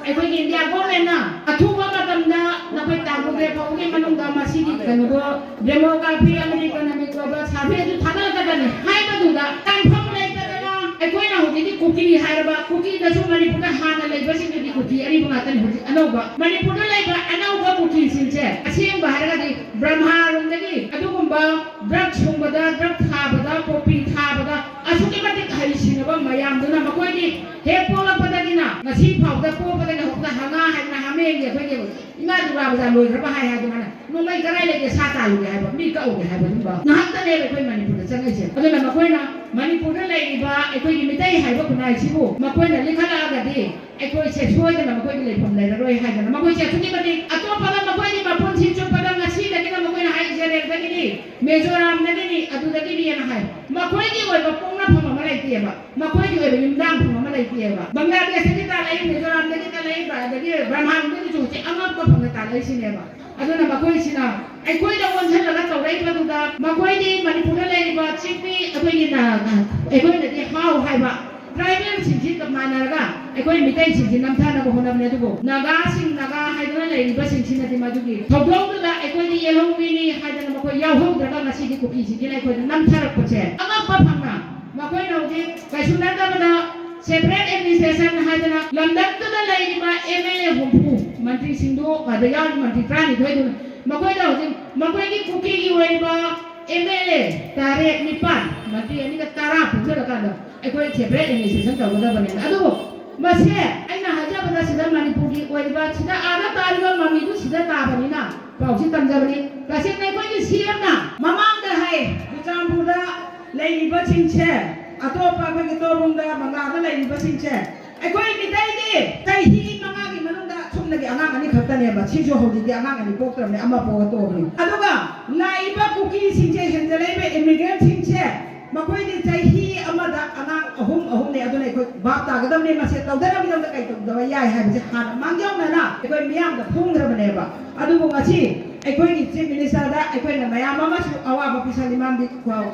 ꯑꯩꯈꯣꯏꯒꯤ ꯏꯟꯗꯤꯌꯥ ꯒꯣꯔꯃꯦꯟꯅ ꯑꯊꯨꯕ ꯃꯇꯝꯗ ꯅꯈꯣꯏ ꯇꯥꯡ ꯀꯨꯟꯇꯔꯦꯠ ꯐꯥꯎꯕꯒꯤ ꯃꯅꯨꯡꯗ ꯃꯁꯤꯒꯤ ꯀꯩꯅꯣꯗꯣ ꯗꯦꯃꯣꯒ꯭ꯔꯥꯐꯤ ꯑꯃꯗꯤ ꯏꯀꯣꯅꯣꯃꯤꯛ ꯑꯣꯏꯕ ꯁꯔꯚꯦ ꯑꯗꯨ ꯊꯥꯒꯠꯂꯛꯀꯗꯕꯅꯤ ꯍꯥꯏꯕꯗꯨꯗ ꯀꯟꯐꯥꯔꯝ ꯂꯩꯇꯗꯅ ꯑꯩꯈꯣꯏꯅ ꯍꯧꯖꯤꯛꯇꯤ ꯀꯨꯀꯤ ꯍꯥꯏꯔꯕ ꯀꯨꯀꯤꯗꯁꯨ ꯃꯅꯤꯄꯨꯔꯗ ꯍꯥꯟꯅ ꯂꯩꯕꯁꯤꯡꯗꯨꯗꯤ ꯀꯨꯀꯤ ꯑꯔꯤꯕ ꯉꯥꯛꯇꯅꯤ꯫ ꯍꯧꯖꯤꯛ ꯑꯅꯧꯕ ꯃꯅꯤꯄꯨꯔꯗ ꯂꯩꯕ ꯑꯅꯧꯕ ꯀꯨꯀꯤꯁꯤꯡꯁꯦ ꯑꯁꯦꯡꯕ ꯍꯥꯏꯔꯒꯗꯤ ꯕ꯭ꯔꯍꯃꯥꯔꯣꯝꯗꯒꯤ ꯑꯗꯨꯒꯨꯝꯕ ꯗ꯭ꯔꯒ ꯁꯨꯡꯕꯗ, ꯗ꯭ꯔꯒ ꯊꯥꯕꯗ, ꯄꯣꯄꯤ ꯊꯥꯕꯗ ꯑꯁꯨꯛꯀꯤ ꯃꯇꯤꯛ ꯍꯩꯁꯤꯡꯉꯕ ꯃꯌꯥꯝꯗꯨꯅ ꯃꯈꯣꯏꯗꯤ ꯍꯦꯛ ꯄꯣꯛꯂꯛꯄꯗꯒꯤꯅ ꯉꯁꯤ ꯐꯥꯎꯕꯗ ꯄꯣꯛꯄꯗꯒꯤ ꯍꯧꯕꯗ ꯍꯪꯉꯥ ꯍꯥꯏꯗꯅ ꯍꯥꯃꯦꯡꯒꯤ ꯑꯩꯈꯣꯏꯒꯤ ꯏꯃꯥ ꯗꯨꯔꯒꯥ ꯄꯨꯖꯥ ꯂꯣꯏꯈ꯭ꯔꯕ ꯍꯥꯏ ꯍꯥꯏꯗꯨꯅ ꯅꯣꯡꯃꯩ ꯀꯗꯥꯏ ꯂꯩꯒꯦ, ꯁꯥ ꯇꯥꯜꯂꯨꯒꯦ ꯍꯥꯏꯕ, ꯃꯤ ꯀꯛꯎꯒꯦ ꯍꯥꯏꯕ ꯑꯗꯨꯝꯕ ꯉꯥꯏꯍꯥꯛꯇꯅꯦꯕ ꯑꯩꯈꯣꯏ ꯃꯅꯤꯄꯨꯔꯗ ꯆꯪꯉꯛꯏꯁꯦ꯫ ꯑꯗꯨꯅ ꯃꯈꯣꯏꯅ ꯃꯅꯤꯄꯨꯔꯗ ꯂꯩꯔꯤꯕ ꯑꯩꯈꯣꯏꯒꯤ ꯃꯤꯇꯩ ꯍꯥꯏꯕ ꯈꯨꯟꯅꯥꯏꯁꯤꯕꯨ ꯃꯈꯣꯏꯅ ꯂꯤꯈꯠꯂꯛꯑꯒꯗꯤ ꯑꯩꯈꯣꯏꯁꯦ ꯁꯣꯏꯗꯅ ꯃꯈꯣꯏꯒꯤ ꯂꯩꯐꯝ ꯂꯩꯔꯔꯣꯏ ꯍꯥꯏꯗꯅ ꯃꯈꯣꯏꯁꯦ ꯑꯁꯨꯛꯀꯤ ꯃꯇꯤꯛ ꯑꯇꯣꯞꯄꯗ ꯃꯈꯣꯏꯒꯤ ꯃꯄꯨꯟꯁꯤ ꯆꯨꯞꯄꯗ ꯉꯁꯤꯗꯒꯤꯅ ꯃꯈꯣꯏꯅ ꯍꯥꯏ ꯏꯖꯔꯦꯜꯗꯒꯤꯅꯤ, ꯃꯤꯖꯣꯔꯥꯝꯗꯒꯤꯅꯤ, ꯑꯗꯨꯗꯒꯤꯅꯤꯅ ꯍꯥꯏ꯫ ꯃꯈꯣꯏꯒꯤ ꯑꯣꯏꯕ ꯄꯣꯛꯅꯐꯝ ꯑꯃ ꯂꯩꯇꯦꯕ, ꯃꯈꯣꯏꯒꯤ ꯑꯣꯏꯕ ꯌꯨꯝꯅꯥꯡꯐꯝ ꯑꯃ ꯂꯩꯇꯦꯕ꯫ ꯕꯪꯒ꯭ꯂꯥꯗꯦꯁꯇꯒꯤ ꯇꯥꯜꯂꯛꯏ, ꯃꯤꯖꯣꯔꯥꯝꯗꯒꯤ ꯇꯥꯜꯂꯛꯏ, ꯑꯗꯒꯤ ꯕ꯭ꯔꯍꯃꯥꯟꯗꯒꯤꯁꯨ ꯍꯧꯖꯤꯛ ꯑꯉꯛꯄ ꯐꯪꯅ ꯇꯥꯜꯂꯛꯏꯁꯤꯅꯦꯕ꯫ ꯑꯗꯨꯅ ꯃꯈꯣꯏꯁꯤꯅ ꯑꯩꯈꯣꯏꯗ ꯑꯣꯟꯁꯤꯜꯂꯒ ꯇꯧꯔꯛꯏꯕꯗꯨꯗ ꯃꯈꯣꯏꯗꯤ ꯃꯅꯤꯄꯨꯔꯗ ꯂꯩꯔꯤꯕ ꯆꯤꯡꯃꯤ ꯑꯩꯈꯣꯏꯒꯤ ꯅ-, ꯑꯩꯈꯣꯏꯅꯗꯤ ꯍꯥꯎ ꯍꯥꯏꯕ ꯇ꯭ꯔꯥꯏꯕꯦꯜꯁꯤꯡꯁꯤ ꯃꯥꯟꯅꯔꯒ ꯑꯩꯈꯣꯏ ꯃꯤꯇꯩꯁꯤꯡꯁꯤ ꯅꯝꯊꯅꯕ ꯍꯣꯠꯅꯕꯅꯤ꯫ ꯑꯗꯨꯕꯨ ꯅꯥꯒꯥꯁꯤꯡ, ꯅꯥꯒꯥ ꯍꯥꯏꯗꯨꯅ ꯂꯩꯔꯤꯕꯁꯤꯡꯁꯤꯅꯗꯤ ꯃꯗꯨꯒꯤ ꯊꯧꯗꯣꯛꯇꯨꯗ ꯑꯩꯈꯣꯏꯗꯤ ꯌꯦꯜꯍꯧꯃꯤꯅꯤ ꯍꯥꯏꯗꯅ ꯃꯈꯣꯏ ꯌꯥꯎꯍꯧꯗ꯭ꯔꯒ ꯉꯁꯤꯗꯤ ꯀꯨꯀꯤꯁꯤꯡꯁꯤꯅ ꯑꯩꯈꯣꯏꯗ ꯅꯝꯊꯔꯛꯄꯁꯦ ꯑꯉꯛꯄ ꯐꯪꯅ ꯃꯈꯣꯏꯅ ꯍꯧꯖꯤꯛ ꯀꯩꯁꯨ ꯅꯠꯇꯕꯗ separate administration ꯍꯥꯏꯗꯅ ꯂꯝꯗꯝꯗꯨꯗ ꯂꯩꯔꯤꯕ M L A ꯍꯨꯝꯐꯨ ꯃꯟꯇ꯭ꯔꯤꯁꯤꯡꯗꯨ ꯑꯗ ꯌꯥꯎꯔꯤꯕ ꯃꯟꯇ꯭ꯔꯤ ꯇꯔꯥꯅꯤꯊꯣꯏꯗꯨꯅ ꯃꯈꯣꯏꯗ ꯍꯧꯖꯤꯛ ꯃꯈꯣꯏꯒꯤ ꯀꯨꯀꯤꯒꯤ ꯑꯣꯏꯔꯤꯕ M L A ꯇꯔꯦꯠ, ꯅꯤꯄꯥꯟ, ꯃꯟꯇ꯭ꯔꯤ ꯑꯅꯤꯒ ꯇꯔꯥ ꯄꯨꯟꯁꯤꯜꯂꯀꯥꯟꯗ ꯑꯩꯈꯣꯏ separate administration ꯇꯧꯒꯗꯕꯅꯦꯅ꯫ ꯑꯗꯨꯕꯨ ꯃꯁꯦ ꯑꯩꯅ ꯍꯥꯏꯖꯕꯗ ꯁꯤꯗ ꯃꯅꯤꯄꯨꯔꯒꯤ ꯑꯣꯏꯔꯤꯕ ꯁꯤꯗ ꯑꯥꯗ ꯇꯥꯔꯤꯕ ꯃꯃꯤꯗꯨ ꯁꯤꯗ ꯇꯥꯕꯅꯤꯅ ꯄꯥꯎꯁꯤ ꯇꯝꯖꯕꯅꯤ꯫ ꯇꯁꯦꯡꯅ ꯑꯩꯈꯣꯏꯒꯤ C M ꯅ ꯃꯃꯥꯡꯗ ꯍꯥꯏ, ꯆꯨꯔꯆꯥꯟꯄꯨꯔꯗ ꯂꯩꯔꯤꯕꯁꯤꯡꯁꯦ, ꯑꯇꯣꯞꯄ ꯑꯩꯈꯣꯏꯒꯤ ꯇꯣꯔꯨꯡꯗ, ꯕꯪꯒ꯭ꯂꯥꯗ ꯂꯩꯔꯤꯕꯁꯤꯡꯁꯦ, ꯑꯩꯈꯣꯏ ꯃꯤꯇꯩꯗꯤ ꯆꯍꯤ ꯃꯉꯥꯒꯤ ꯃꯅꯨꯡꯗ ꯁꯨꯞꯅꯒꯤ ꯑꯉꯥꯡ ꯑꯅꯤ ꯈꯛꯇꯅꯦꯕ꯫ ꯁꯤꯁꯨ ꯍꯧꯖꯤꯛꯇꯤ ꯑꯉꯥꯡ ꯑꯅꯤ ꯄꯣꯛꯇ꯭ꯔꯕꯅꯦ, ꯑꯃ ꯄꯣꯛꯑ ꯇꯣꯛꯑꯕꯅꯤ꯫ ꯑꯗꯨꯒ ꯂꯥꯛꯏꯕ ꯀꯨꯀꯤꯁꯤꯡꯁꯦ, ꯍꯦꯟꯖꯜꯂꯛꯏꯕ immigrantꯁꯤꯡꯁꯦ, ꯃꯈꯣꯏꯗꯤ ꯆꯍꯤ ꯑꯃꯗ ꯑꯉꯥꯡ ꯑꯍꯨꯝ ꯑꯍꯨꯝꯅꯦ꯫ ꯑꯗꯨꯅ ꯑꯩꯈꯣꯏ ꯚꯥꯞ ꯇꯥꯒꯗꯕꯅꯦ, ꯃꯁꯦ ꯇꯧꯗꯅꯕꯒꯤꯗꯃꯛꯇ ꯀꯩ ꯇꯧꯗꯕ ꯌꯥꯏ ꯍꯥꯏꯕꯁꯦ ꯍꯥꯟꯅ ꯃꯥꯡꯖꯧꯅꯅ ꯑꯩꯈꯣꯏ ꯃꯤꯌꯥꯝꯗ ꯐꯣꯡꯈ꯭ꯔꯕꯅꯦꯕ꯫ ꯑꯗꯨꯕꯨ ꯉꯁꯤ ꯑꯩꯈꯣꯏꯒꯤ Chief Ministerꯗ ꯑꯩꯈꯣꯏꯅ ꯃꯌꯥꯝ ꯑꯃꯁꯨ ꯑꯋꯥꯕ ꯄꯤꯁꯜꯂꯤ꯫ ꯃꯔꯝꯗꯤ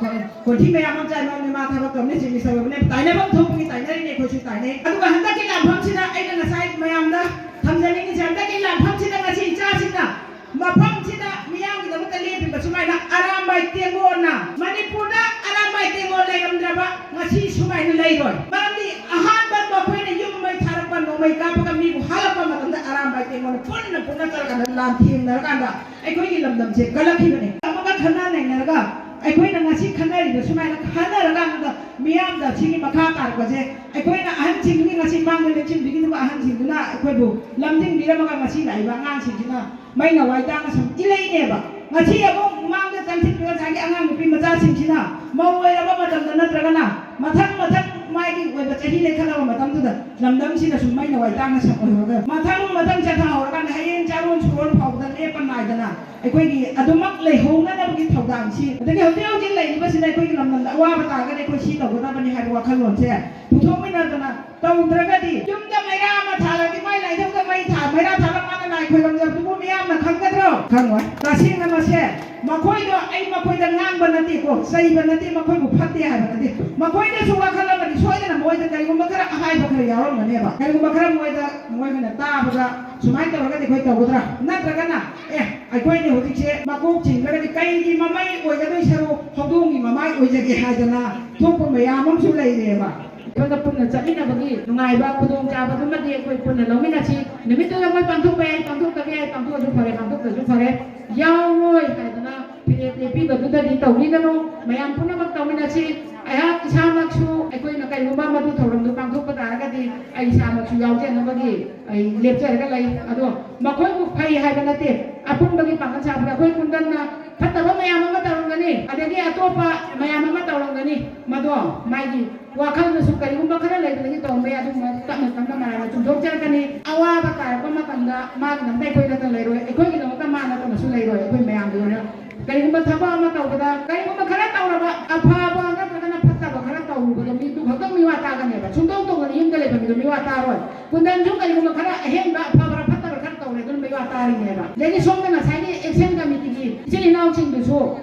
ꯈꯣꯟꯊꯤ ꯃꯌꯥꯝ ꯑꯃ ꯆꯥꯏ, ꯃꯔꯝꯗꯤ ꯃꯥ ꯊꯕꯛ ꯇꯧꯅꯤ, Chief Minister ꯑꯣꯏꯕꯅꯦ, ꯇꯥꯏꯅꯐꯝ ꯊꯣꯛꯄꯒꯤ ꯇꯥꯏꯅꯔꯤꯅꯦ, ꯑꯩꯈꯣꯏꯁꯨ ꯇꯥꯏꯅꯩ꯫ ꯑꯗꯨꯒ ꯍꯟꯗꯛꯀꯤ ꯂꯥꯟꯐꯝꯁꯤꯗ ꯑꯩꯅ ꯉꯁꯥꯏ ꯃꯌꯥꯝꯗ ꯊꯝꯖꯅꯤꯡꯉꯤꯁꯦ, ꯍꯟꯗꯛꯀꯤ ꯂꯥꯟꯐꯝꯁꯤꯗ ꯉꯁꯤ ꯏꯆꯥꯁꯤꯡꯅ ꯃꯐꯝꯁꯤꯗ ꯃꯤꯌꯥꯝꯒꯤꯗꯃꯛꯇ ꯂꯦꯞꯄꯤꯕ ꯁꯨꯃꯥꯏꯅ ꯑꯔꯥꯝꯕꯥꯏ ꯇꯦꯡꯒꯣꯜꯅ, ꯃꯅꯤꯄꯨꯔꯗ ꯑꯔꯥꯝꯕꯥꯏ ꯇꯦꯡꯒꯣꯜ ꯂꯩꯔꯝꯗ꯭ꯔꯕ ꯉꯁꯤ ꯁꯨꯃꯥꯏꯅ ꯂꯩꯔꯣꯏ꯫ ꯃꯔꯝꯗꯤ ꯑꯍꯥ ꯑꯩꯈꯣꯏ ꯀꯥꯞꯄꯒ ꯃꯤꯕꯨ ꯍꯥꯠꯂꯛꯄ ꯃꯇꯝꯗ ꯑꯔꯥꯝꯕꯥꯏ ꯇꯦꯡꯒꯣꯜꯅ ꯄꯨꯟꯅ ꯄꯨꯟꯅ ꯆꯠꯂꯀꯥꯟꯗ ꯂꯥꯟꯊꯦꯡꯅꯔꯀꯥꯟꯗ ꯑꯩꯈꯣꯏꯒꯤ ꯂꯝꯗꯝꯁꯦ ꯀꯜꯂꯛꯈꯤꯕꯅꯤ꯫ ꯑꯃꯒ ꯈꯟꯅ ꯅꯩꯅꯔꯒ ꯑꯩꯈꯣꯏꯅ ꯉꯁꯤ ꯈꯟꯅꯔꯤꯕ ꯁꯨꯃꯥꯏꯅ ꯈꯟꯅꯔꯀꯥꯟꯗ ꯃꯤꯌꯥꯝꯗ ꯁꯤꯒꯤ ꯃꯈꯥ ꯇꯥꯔꯛꯄꯁꯦ ꯑꯩꯈꯣꯏꯅ ꯑꯍꯟꯁꯤꯡꯗꯨꯒꯤ ꯉꯁꯤ ꯃꯥꯡꯗ ꯂꯦꯞꯁꯤꯟꯕꯤꯒꯗꯕ ꯑꯍꯟꯁꯤꯡꯗꯨꯅ ꯑꯩꯈꯣꯏꯕꯨ ꯂꯝꯖꯤꯡꯕꯤꯔꯝꯃꯒ ꯉꯁꯤ ꯂꯥꯛꯏꯕ ꯑꯉꯥꯡꯁꯤꯡꯁꯤꯅ ꯃꯩ ꯅꯋꯥꯏ ꯇꯥꯡꯅ ꯁꯨꯝ ꯏꯜꯂꯛꯏꯅꯦꯕ꯫ ꯉꯁꯤ ꯑꯃꯨꯛ ꯃꯥꯡꯗ ꯆꯪꯁꯤꯟꯕ ꯉꯁꯥꯏꯒꯤ ꯑꯉꯥꯡ ꯅꯨꯄꯤ ꯃꯆꯥꯁꯤꯡꯁꯤꯅ ꯃꯧ ꯑꯣꯏꯔꯕ ꯃꯇꯝꯗ ꯅꯠꯇ꯭ꯔꯒꯅ ꯃꯊꯪ ꯃꯊꯪ ꯃꯥꯒꯤ ꯑꯣꯏꯕ ꯆꯍꯤ ꯂꯦꯟꯈꯠꯂꯕ ꯃꯇꯝꯗꯨꯗ ꯂꯝꯗꯝꯁꯤꯗ ꯁꯨꯝ ꯃꯩ ꯅꯋꯥꯏ ꯇꯥꯡꯅ ꯁꯛ ꯑꯣꯏꯍꯧꯔꯒ ꯃꯊꯪ ꯃꯊꯪ ꯆꯠꯊꯍꯧꯔꯀꯥꯟꯗ ꯍꯌꯦꯡ ꯆꯥꯔꯣꯟ ꯁꯨꯔꯣꯟ ꯐꯥꯎꯕꯗ ꯂꯦꯞꯄ ꯅꯥꯏꯗꯅ ꯑꯩꯈꯣꯏꯒꯤ ꯑꯗꯨꯃꯛ ꯂꯩꯍꯧꯅꯅꯕꯒꯤ ꯊꯧꯗꯥꯡꯁꯤ ꯑꯗꯒꯤ ꯍꯧꯖꯤꯛ ꯍꯧꯖꯤꯛ ꯂꯩꯔꯤꯕꯁꯤꯅ ꯑꯩꯈꯣꯏꯒꯤ ꯂꯝꯗꯝꯗ ꯑꯋꯥꯕ ꯇꯥꯔꯒꯗꯤ ꯑꯩꯈꯣꯏ ꯁꯤ ꯇꯧꯒꯗꯕꯅꯤ ꯍꯥꯏꯕ ꯋꯥꯈꯜꯂꯣꯟꯁꯦ ꯄꯨꯊꯣꯛꯃꯤꯟꯅꯗꯅ ꯇꯧꯗ꯭ꯔꯒꯗꯤ ꯌꯨꯝꯗ ꯃꯩꯔꯥ ꯑꯃ ꯊꯥꯜꯂꯗꯤ ꯃꯥꯏ ꯂꯥꯏꯊꯧꯗ ꯃꯩ ꯊꯥ ꯃꯩꯔꯥ ꯊꯥꯜꯂ ꯃꯥꯅ ꯂꯥꯏ ꯈꯣꯏꯔꯝꯖꯕꯗꯨꯕꯨ ꯃꯤꯌꯥꯝꯅ ꯈꯪꯒꯗ꯭ꯔꯣ? ꯈꯪꯉꯣꯏ꯫ ꯇꯁꯦꯡꯅ ꯃꯁꯦ ꯃꯈꯣꯏꯗꯣ ꯑꯩ ꯃꯈꯣꯏꯗ ꯉꯥꯡꯕ ꯅꯠꯇꯦꯀꯣ, ꯆꯩꯕ ꯅꯠꯇꯦ, ꯃꯈꯣꯏꯕꯨ ꯐꯠꯇꯦ ꯍꯥꯏꯕ ꯅꯠꯇꯦ꯫ ꯃꯈꯣꯏꯅꯁꯨ ꯋꯥꯈꯜ ꯑꯃꯗꯤ ꯁꯣꯏꯗꯅ ꯃꯣꯏꯗ ꯀꯔꯤꯒꯨꯝꯕ ꯈꯔ ꯑꯍꯥꯏꯕ ꯈꯔ ꯌꯥꯎꯔꯝꯒꯅꯦꯕ꯫ ꯀꯔꯤꯒꯨꯝꯕ ꯈꯔ ꯃꯣꯏꯗ ꯃꯣꯏꯅ ꯇꯥꯕꯗ ꯁꯨꯃꯥꯏꯅ ꯇꯧꯔꯒꯗꯤ ꯑꯩꯈꯣꯏ ꯇꯧꯒꯗ꯭ꯔꯥ? ꯅꯠꯇ꯭ꯔꯒꯅ ꯑꯦ ꯑꯩꯈꯣꯏꯅ ꯍꯧꯖꯤꯛꯁꯦ ꯃꯀꯣꯛ ꯆꯤꯡꯈ꯭ꯔꯒꯗꯤ ꯀꯩꯒꯤ ꯃꯃꯩ ꯑꯣꯏꯒꯗꯣꯏ ꯁꯔꯨꯛ ꯍꯧꯗꯣꯡꯒꯤ ꯃꯃꯥꯏ ꯑꯣꯏꯖꯒꯦ ꯍꯥꯏꯗꯅ ꯊꯣꯛꯄ ꯃꯌꯥꯝ ꯑꯃꯁꯨ ꯂꯩꯔꯦꯕ꯫ ꯑꯩꯈꯣꯏꯒ ꯄꯨꯟꯅ ꯆꯠꯃꯤꯟꯅꯕꯒꯤ ꯅꯨꯡꯉꯥꯏꯕ ꯈꯨꯗꯣꯡꯆꯥꯕꯗꯨꯃꯗꯤ ꯑꯩꯈꯣꯏ ꯄꯨꯟꯅ ꯂꯧꯃꯤꯟꯅꯁꯤ꯫ ꯅꯨꯃꯤꯠꯇꯨꯗ ꯃꯣꯏ ꯄꯥꯡꯊꯣꯛꯄ ꯌꯥꯏ, ꯄꯥꯡꯊꯣꯛꯇꯕ ꯌꯥꯏ, ꯄꯥꯡꯊꯣꯛꯑꯁꯨ ꯐꯔꯦ, ꯄꯥꯡꯊꯣꯛꯇ꯭ꯔꯁꯨ ꯐꯔꯦ꯫ ꯌꯥꯎꯔꯣꯏ ꯍꯥꯏꯗꯅ ꯐꯤꯔꯦꯞ ꯂꯦꯞꯄꯤꯕꯗꯨꯗꯗꯤ ꯇꯧꯕꯤꯒꯅꯨ꯫ ꯃꯌꯥꯝ ꯄꯨꯝꯅꯃꯛ ꯇꯧꯃꯤꯟꯅꯁꯤ꯫ ꯑꯩꯍꯥꯛ ꯏꯁꯥꯃꯛꯁꯨ ꯑꯩꯈꯣꯏꯅ ꯀꯔꯤꯒꯨꯝꯕ ꯃꯗꯨ ꯊꯧꯔꯝꯗꯨ ꯄꯥꯡꯊꯣꯛꯄ ꯇꯥꯔꯒꯗꯤ ꯑꯩ ꯏꯁꯥꯃꯛꯁꯨ ꯌꯥꯎꯖꯅꯕꯒꯤ ꯑꯩ ꯂꯦꯞꯆꯔꯒ ꯂꯩ꯫ ꯑꯗꯣ ꯃꯈꯣꯏꯕꯨ ꯐꯩ ꯍꯥꯏꯕ ꯅꯠꯇꯦ, ꯑꯄꯨꯟꯕꯒꯤ ꯄꯥꯡꯒꯜ ꯁꯥꯕꯗ ꯑꯩꯈꯣꯏ ꯀꯨꯟꯗꯟꯅ ꯐꯠꯇꯕ ꯃꯌꯥꯝ ꯑꯃ ꯇꯧꯔꯝꯒꯅꯤ, ꯑꯗꯒꯤ ꯑꯇꯣꯞꯄ ꯃꯌꯥꯝ ꯑꯃ ꯇꯧꯔꯝꯒꯅꯤ꯫ ꯃꯗꯣ ꯃꯥꯒꯤ ꯋꯥꯈꯜꯗꯁꯨ ꯀꯔꯤꯒꯨꯝꯕ ꯈꯔ ꯂꯩꯕꯗꯒꯤ ꯇꯧꯔꯝꯕ ꯌꯥꯏ꯫ ꯑꯗꯨꯒꯨꯝꯕ ꯇꯞꯅ ꯇꯞꯅ ꯃꯔꯥꯏꯅ ꯆꯨꯝꯊꯣꯛꯆꯔꯛꯀꯅꯤ꯫ ꯑꯋꯥꯕ ꯇꯥꯔꯛꯄ ꯃꯇꯝꯗ ꯃꯥꯒꯤꯗꯃꯛꯇ ꯑꯩꯈꯣꯏ ꯅꯠꯇꯅ ꯂꯩꯔꯣꯏ, ꯑꯩꯈꯣꯏꯒꯤꯗꯃꯛꯇ ꯃꯥ ꯅꯠꯇꯅꯁꯨ ꯂꯩꯔꯣꯏ꯫ ꯑꯩꯈꯣꯏ ꯃꯌꯥꯝꯒꯤ ꯑꯣꯏꯅ ꯀꯔꯤꯒꯨꯝꯕ ꯊꯕꯛ ꯑꯃ ꯇꯧꯕꯗ ꯀꯔꯤꯒꯨꯝꯕ ꯈꯔ ꯇꯧꯔꯕ ꯑꯐꯕ ꯅꯠꯇ꯭ꯔꯒꯅ ꯐꯠꯇꯕ ꯈꯔ ꯇꯧꯔꯨꯕꯗꯣ ꯃꯤꯗꯨ ꯈꯛꯇꯪ ꯃꯤꯋꯥ ꯇꯥꯒꯅꯦꯕ꯫ ꯁꯨꯡꯇꯧ ꯇꯧꯗꯅ ꯌꯨꯝꯗ ꯂꯩꯕ ꯃꯤꯗꯣ ꯃꯤꯋꯥ ꯇꯥꯔꯣꯏ꯫ ꯀꯨꯟꯗꯟꯁꯨ ꯀꯔꯤꯒꯨꯝꯕ ꯈꯔ ꯑꯍꯦꯟꯕ ꯑꯐꯕꯔ ꯐꯠꯇꯕꯔ ꯈꯔ ꯇꯧꯔꯦ, ꯑꯗꯨꯅ ꯃꯤꯋꯥ ꯇꯥꯔꯤꯅꯦꯕ꯫ ꯑꯗꯒꯤ ꯁꯣꯝꯗ ꯉꯁꯥꯏꯒꯤ action committeeꯒꯤ ꯏꯆꯤꯜ ꯏꯅꯥꯎꯁꯤꯡꯗꯨꯁꯨ